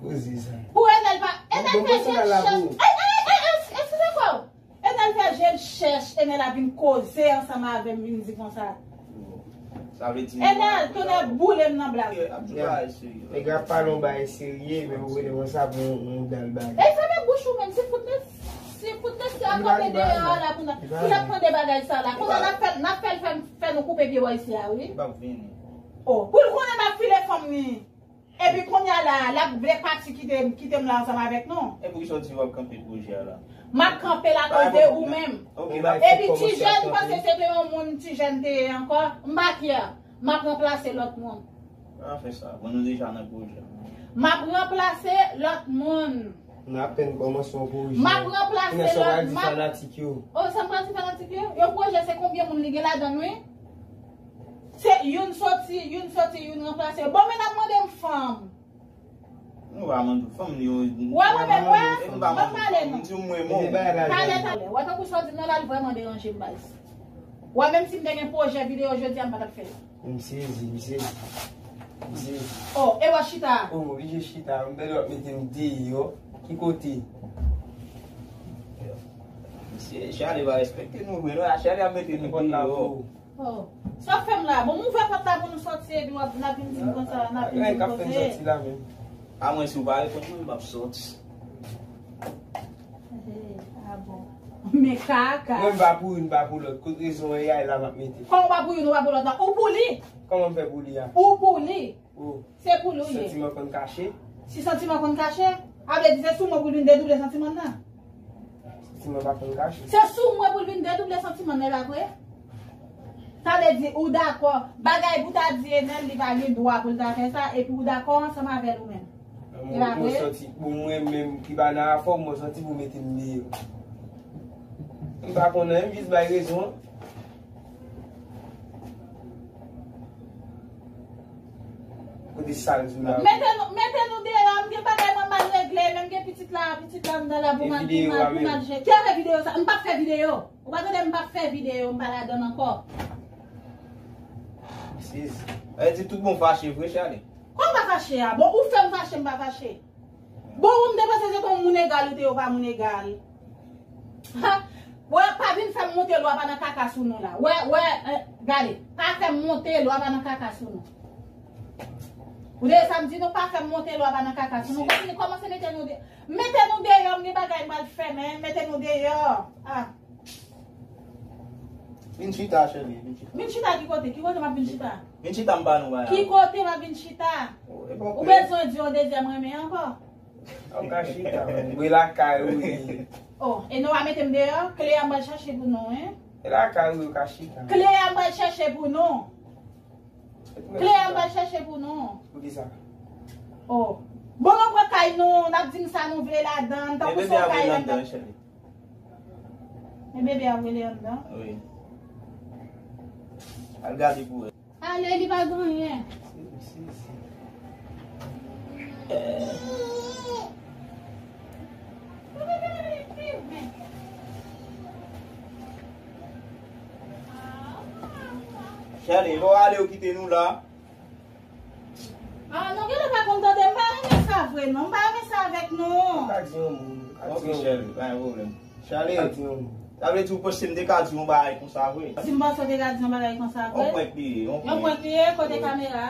Koze sa. Pou Enèl pa, Enèl fè jèl chèch. Ey, ey, ey, ey, eskize kò w. Enèl fè jèl chèch, Enèl ap vin koze ansanm avè m, vin di konsa. Sa vle di Enèl, tonnè boule m nan blag. Nèg la ap pale yon bagay serye, men ou rele konsa pou yon, yon dal bagay. E fèmen bouch ou menm, si fout mesye a kanpe deyò a la pou n ap tande bagay sa la. Konsa n ap fè, n ap fè l fè, fè nou koupe pye bò isi a, wi. Li p ap vini. Oh, pou l konnen m ap file fanm li. Epi kounye a la, l ap vle pati kite, kite m la ansanm avèk nou. E poukisa w di w ap kanpe pwojè a la? M ap kanpe l akoz de ou menm. Epi ti jèn, m panse se te yon moun ti jèn te ye ankò. M pa kè. M ap ranplase lòt moun. Pa fè sa. Bon, nou deja nan pwojè. M ap ranplase lòt moun. N apèn kòmanse yon pwojè. M ap ranplase lòt, m ap... Fanatik yo. Oh, sa m pral di fanatik yo? Yon pwojè se konbyen moun li gen ladan l, wi? Se youn soti, youn soti, youn ranplase. Bon, men n ap mande m fanm. Nou pa mande fanm, yo. Wè, wè, men wè, m pa pale non. M di w mwen, bon. Talè, talè. Wè, tankou sa w di m nan la, l vrèman deranje m, baz. Wè, menm si m te gen pwojè videyo jodi a, m pa t ap fè l. M sezi, m sezi. M sezi. Oh, e w ap chita? Oh, m oblije chita. M pèdi w ap mete m deyò. Ki kote? Mesye, Charlie pa respekte nou vre, non? Charlie ap mete nou deyò. Oh. Sa w fè m la? Bon, m ouvè pòt la pou nou sòti, epi w ap, n ap vin di m konsa, n ap vin di m koze. Amwen si w pa reponn mwen, m p ap sòti. Ah bon. Men kaka. Mwen m pa pou youn, m pa pou lòt. Kot rezon w ye a, e la m ap mete. Kòman w pa pou youn, ou pa pou lòt la? Ou pou li. Kòman m fè pou li a? Ou pou li. Oh. Se pou li w ye. Santiman konn kache. Si santiman konn kache, a vle di se sou mwen pou l vin dedouble santiman nan. Santiman pa konn kache. Se sou mwen pou l vin dedouble santiman nan, e pa vre? Sa vle di ou dakò, bagay pou ta di Enèl, li pa gen dwa pou l ta fè sa, epi ou dakò ansanm avè l ou menm. E pa vre? Mwen santi pou mwen menm ki pa nan afè w, mwen santi pou mete m deyò. M pa konn anyen, m jis bay rezon an. Kote sal sou la. Mete nou, mete nou deyò, m gen bagay mwen mal regle, men m gen pitit la, pitit la anndan la pou m al, pou m al, pou m al jere. Ki afè videyo sa? M p ap fè videyo. Ou pa tande m p ap fè videyo, m pa ladann ankò. M sezi. Sa vle di tout bon fache vre, Charlie? Kòman m pa fache a? Bon, ou fè m fache, m pa fache. Bon, ou m te panse se te yon moun egal ou te, ou pa moun egal. Ha! Wè, pa vin fè m monte lwa pa nan kaka sou nou la. Wè, wè, eh, gade, pa fè m monte lwa pa nan kaka sou nou. Ou tande sa m di nou, pa fè m monte lwa pa nan kaka sou nou. Kòmanse, kòmanse mete nou de, mete nou deyò, m gen bagay m pral fè, men mete nou deyò. Ah. Vin chita, cheri, vin chita. Vin chita ki kote? Ki kote m ap vin chita? Vin chita, m ba nou bagay. Ki kote m ap vin chita? Oh, e pa... Ou bezwen di yon dezyèm renmen ankò? Ou ka chita, men. Wi, lakay ou ye. Oh, e nou pa mete m deyò? Kle a m pral chache pou nou, en. E lakay ou ye, ou ka chita. Kle a m pral chache pou nou. Kle a m pral chache pou nou. Poukisa? Oh. Bon, nou pran kay nou, n ap di m sa nou vle ladan, tankou se yon kay ladan. Men bebe a rele anndan. Wi. Al gade pou wè. Ale, li pa gen anyen. Chale, lè w ale, w kite nou la. Ah, nou genlè pa konn tande, m pa renmen sa vre, non. M pa renmen sa avèk nou. Ou ka di yon mo, ou ka di yon mo. Ok, cheri, pa gen pwoblèm. Chale, ou ka di yon mo. Sa vle di ou panse m te ka di yon bagay konsa vre? Si m panse w te ka di yon bagay konsa vre? Yon prank li ye, yon prank. Yon prank li ye, kote kamera?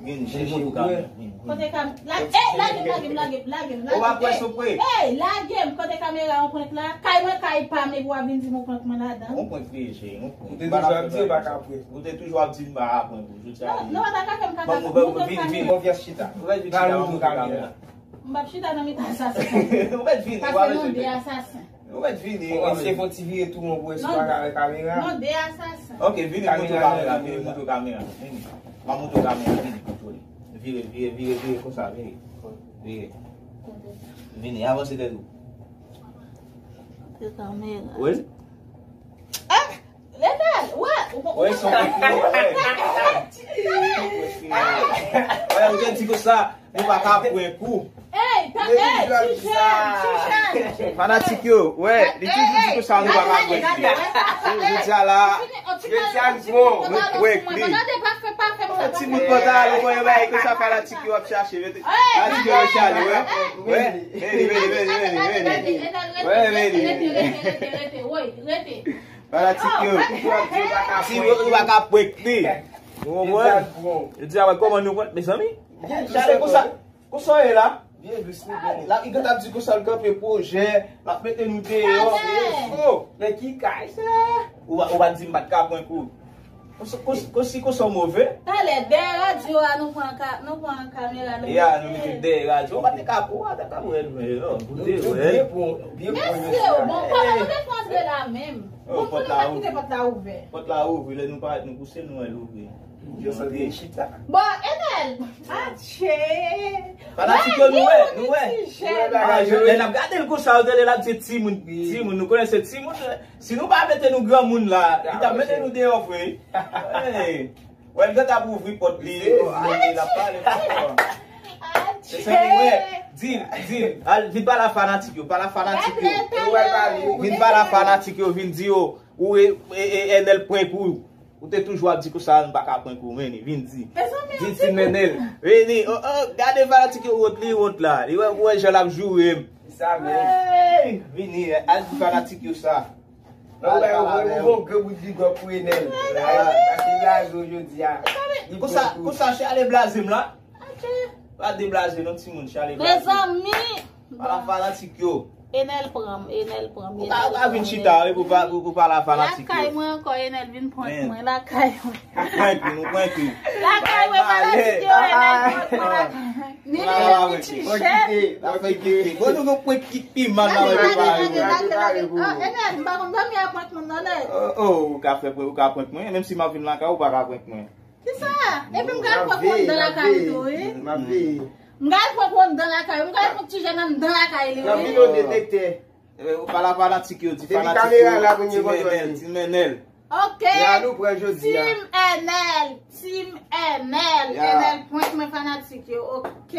Vini, vini, moutre w kamera. Vini, vini. Kote kam-, la, eh, lage m, lage m, lage m, lage m, lage m. Ou pa kwè sou pre? Eh, lage m, kote kamera yon prank la? Kay mwen, kay pa m, epi w ap vin di m yon prank mwen ladan. Yon prank li ye, cheri, yon prank. Ou te toujou ap di m pa ka prank. Ou te toujou ap di m pa ka prank. Jodi a, non, non, pa ta ka fè m kaka. Vini, vini. Konfyans chita. Ou mèt vin chita, ou mèt vin kamera. M p ap chita nan mitan asasen. Ou mèt vin, ou pa bezwen pè. Paske nou de asasen. Ou mèt vini. Bon, eseye fè yon ti vire tou, mwen, pou wè si w pa ka wè kamera. Nou de asasen. Ok, vini, moutre w kamera, vini, moutre w kamera. Vini. M ap moutre w kamera, vini, kontwole. Vire, vire, vire, vire, konsa, vire. Vire. Vini, avanse tèt ou. Kote kamera? Wi. Ah! Letal, wè, ou... Wè, son prank li ye, wè. Wè, ou te di konsa, nou pa ka prank ou. Ey, ta, ey, ti jèn, ti jèn. Fanatik yo, wè, li toujou di konsa, nou pa ka prank li. Jodi a la, nou prank li. Ti bout pantalon, mwen, bay konsa, fanatik yo ap chache, mete. Fanatik yo ap chache, wè. Wè, vini, vini, vini, vini, vini. Wè, vini. Rete, rete, rete, rete, rete, woy, rete. Fanatik yo. Si nou pa ka prank li. Ou konprann? Yo di a wè kòman nou prank, mezanmi. Chale konsa, konsa w ye la. Byen dous, li byen. La, li gentan ap di konsa l kanpe pwojè, l ap mete nou deyò. Men ki kay sa? Ou pa, ou pa di m pa t ka prank ou. Konsa, konsa, konsa, konsa w move? Talè, dèyè radyo a, nou pran ka-, nou pran kamera, nou... Ya, nou mete dèyè radyo. Ou pa te ka, ou pa te ka wè nou, non. Ou te wè. Byen pran, byen pran, mesye. Mesye, bon, kòman nou te fè antre la menm? Oh, pòt la ouvri. Kite pòt la ouvè. Pòt la ouvri, lè nou parèt, nou pouse, nou wè l ouvri. Yo santi chita. Bon, Enèl, atchè. Fanatik yo, nou wè, nou wè. Lè n ap gade l konsa, yo tande l ap di timoun, timoun, nou konnen se timoun. Si nou pa mete nou granmoun la, li t ap mete nou deyò vre. Hey. Wè, l gentan ap ouvri pòt li, li, l ap pale fò. Mezanmi, wè, di l, di l. Al, vin pale a fanatik yo, pale a fanatik yo. Vin pale a fanatik yo, vin di yo, ou e, e, e, Enèl prank ou. Ou te toujou ap di konsa, m pa ka prank ou, vini, vin di. Vin di Enèl. Vini, oh, oh, gade fanatik yo wont, li wont la. Li wè, wè jan l ap joure m. Sa menm. Hey, vini, al di fanatik yo sa. Non, ou bay yon gwo, yon gwo bout bigòp pou Enèl. Pase blaze w jodi a. Konsa, konsa, Chale blaze m la. Pa deblaze non, timoun, Chale blaze m. Mezanmi. Pale a fanatik yo. Enèl pran m, Enèl pran m. Ou ka, ou ka vin chita, wi, pou pa, pou, pou pale a fanatik yo. Lakay mwen ankò, Enèl vin prank mwen, lakay mwen. Nou prank li, nou prank li. Lakay mwen, fanatik yo, Enèl prank mwen, lakay mwen. Nini, ti chèf. Bon, nou gon prank ki pi mal la, mwen prepare pou nou. Enèl, m pa konn dòmi a prank mwen, non, Enèl. Oh, oh, ou ka fè prank, ou ka prank mwen, menm si m ap vin lakay ou, ou pa ka prank mwen. Kisa? Epi m ka al prank ou anndan lakay ou tou, wi. M ap veye. M ka al prank ou anndan lakay ou, m ka al prank ti jèn anndan lakay li, wi. N ap vin yon detektè. Ou pale a fanatik yo, di fanatik yo, Team Enèl, Team Enèl. Ok. Team Enèl, Team Enèl. Enèl prank mwen, fanatik yo, ok.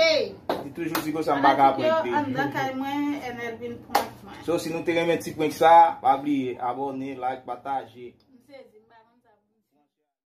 Li toujou di konsa m pa ka prank li. Fanatik yo, anndan kay mwen, Enèl vin prank mwen. So, si nou te renmen ti prank sa, pa bliye, abòne, like, pataje.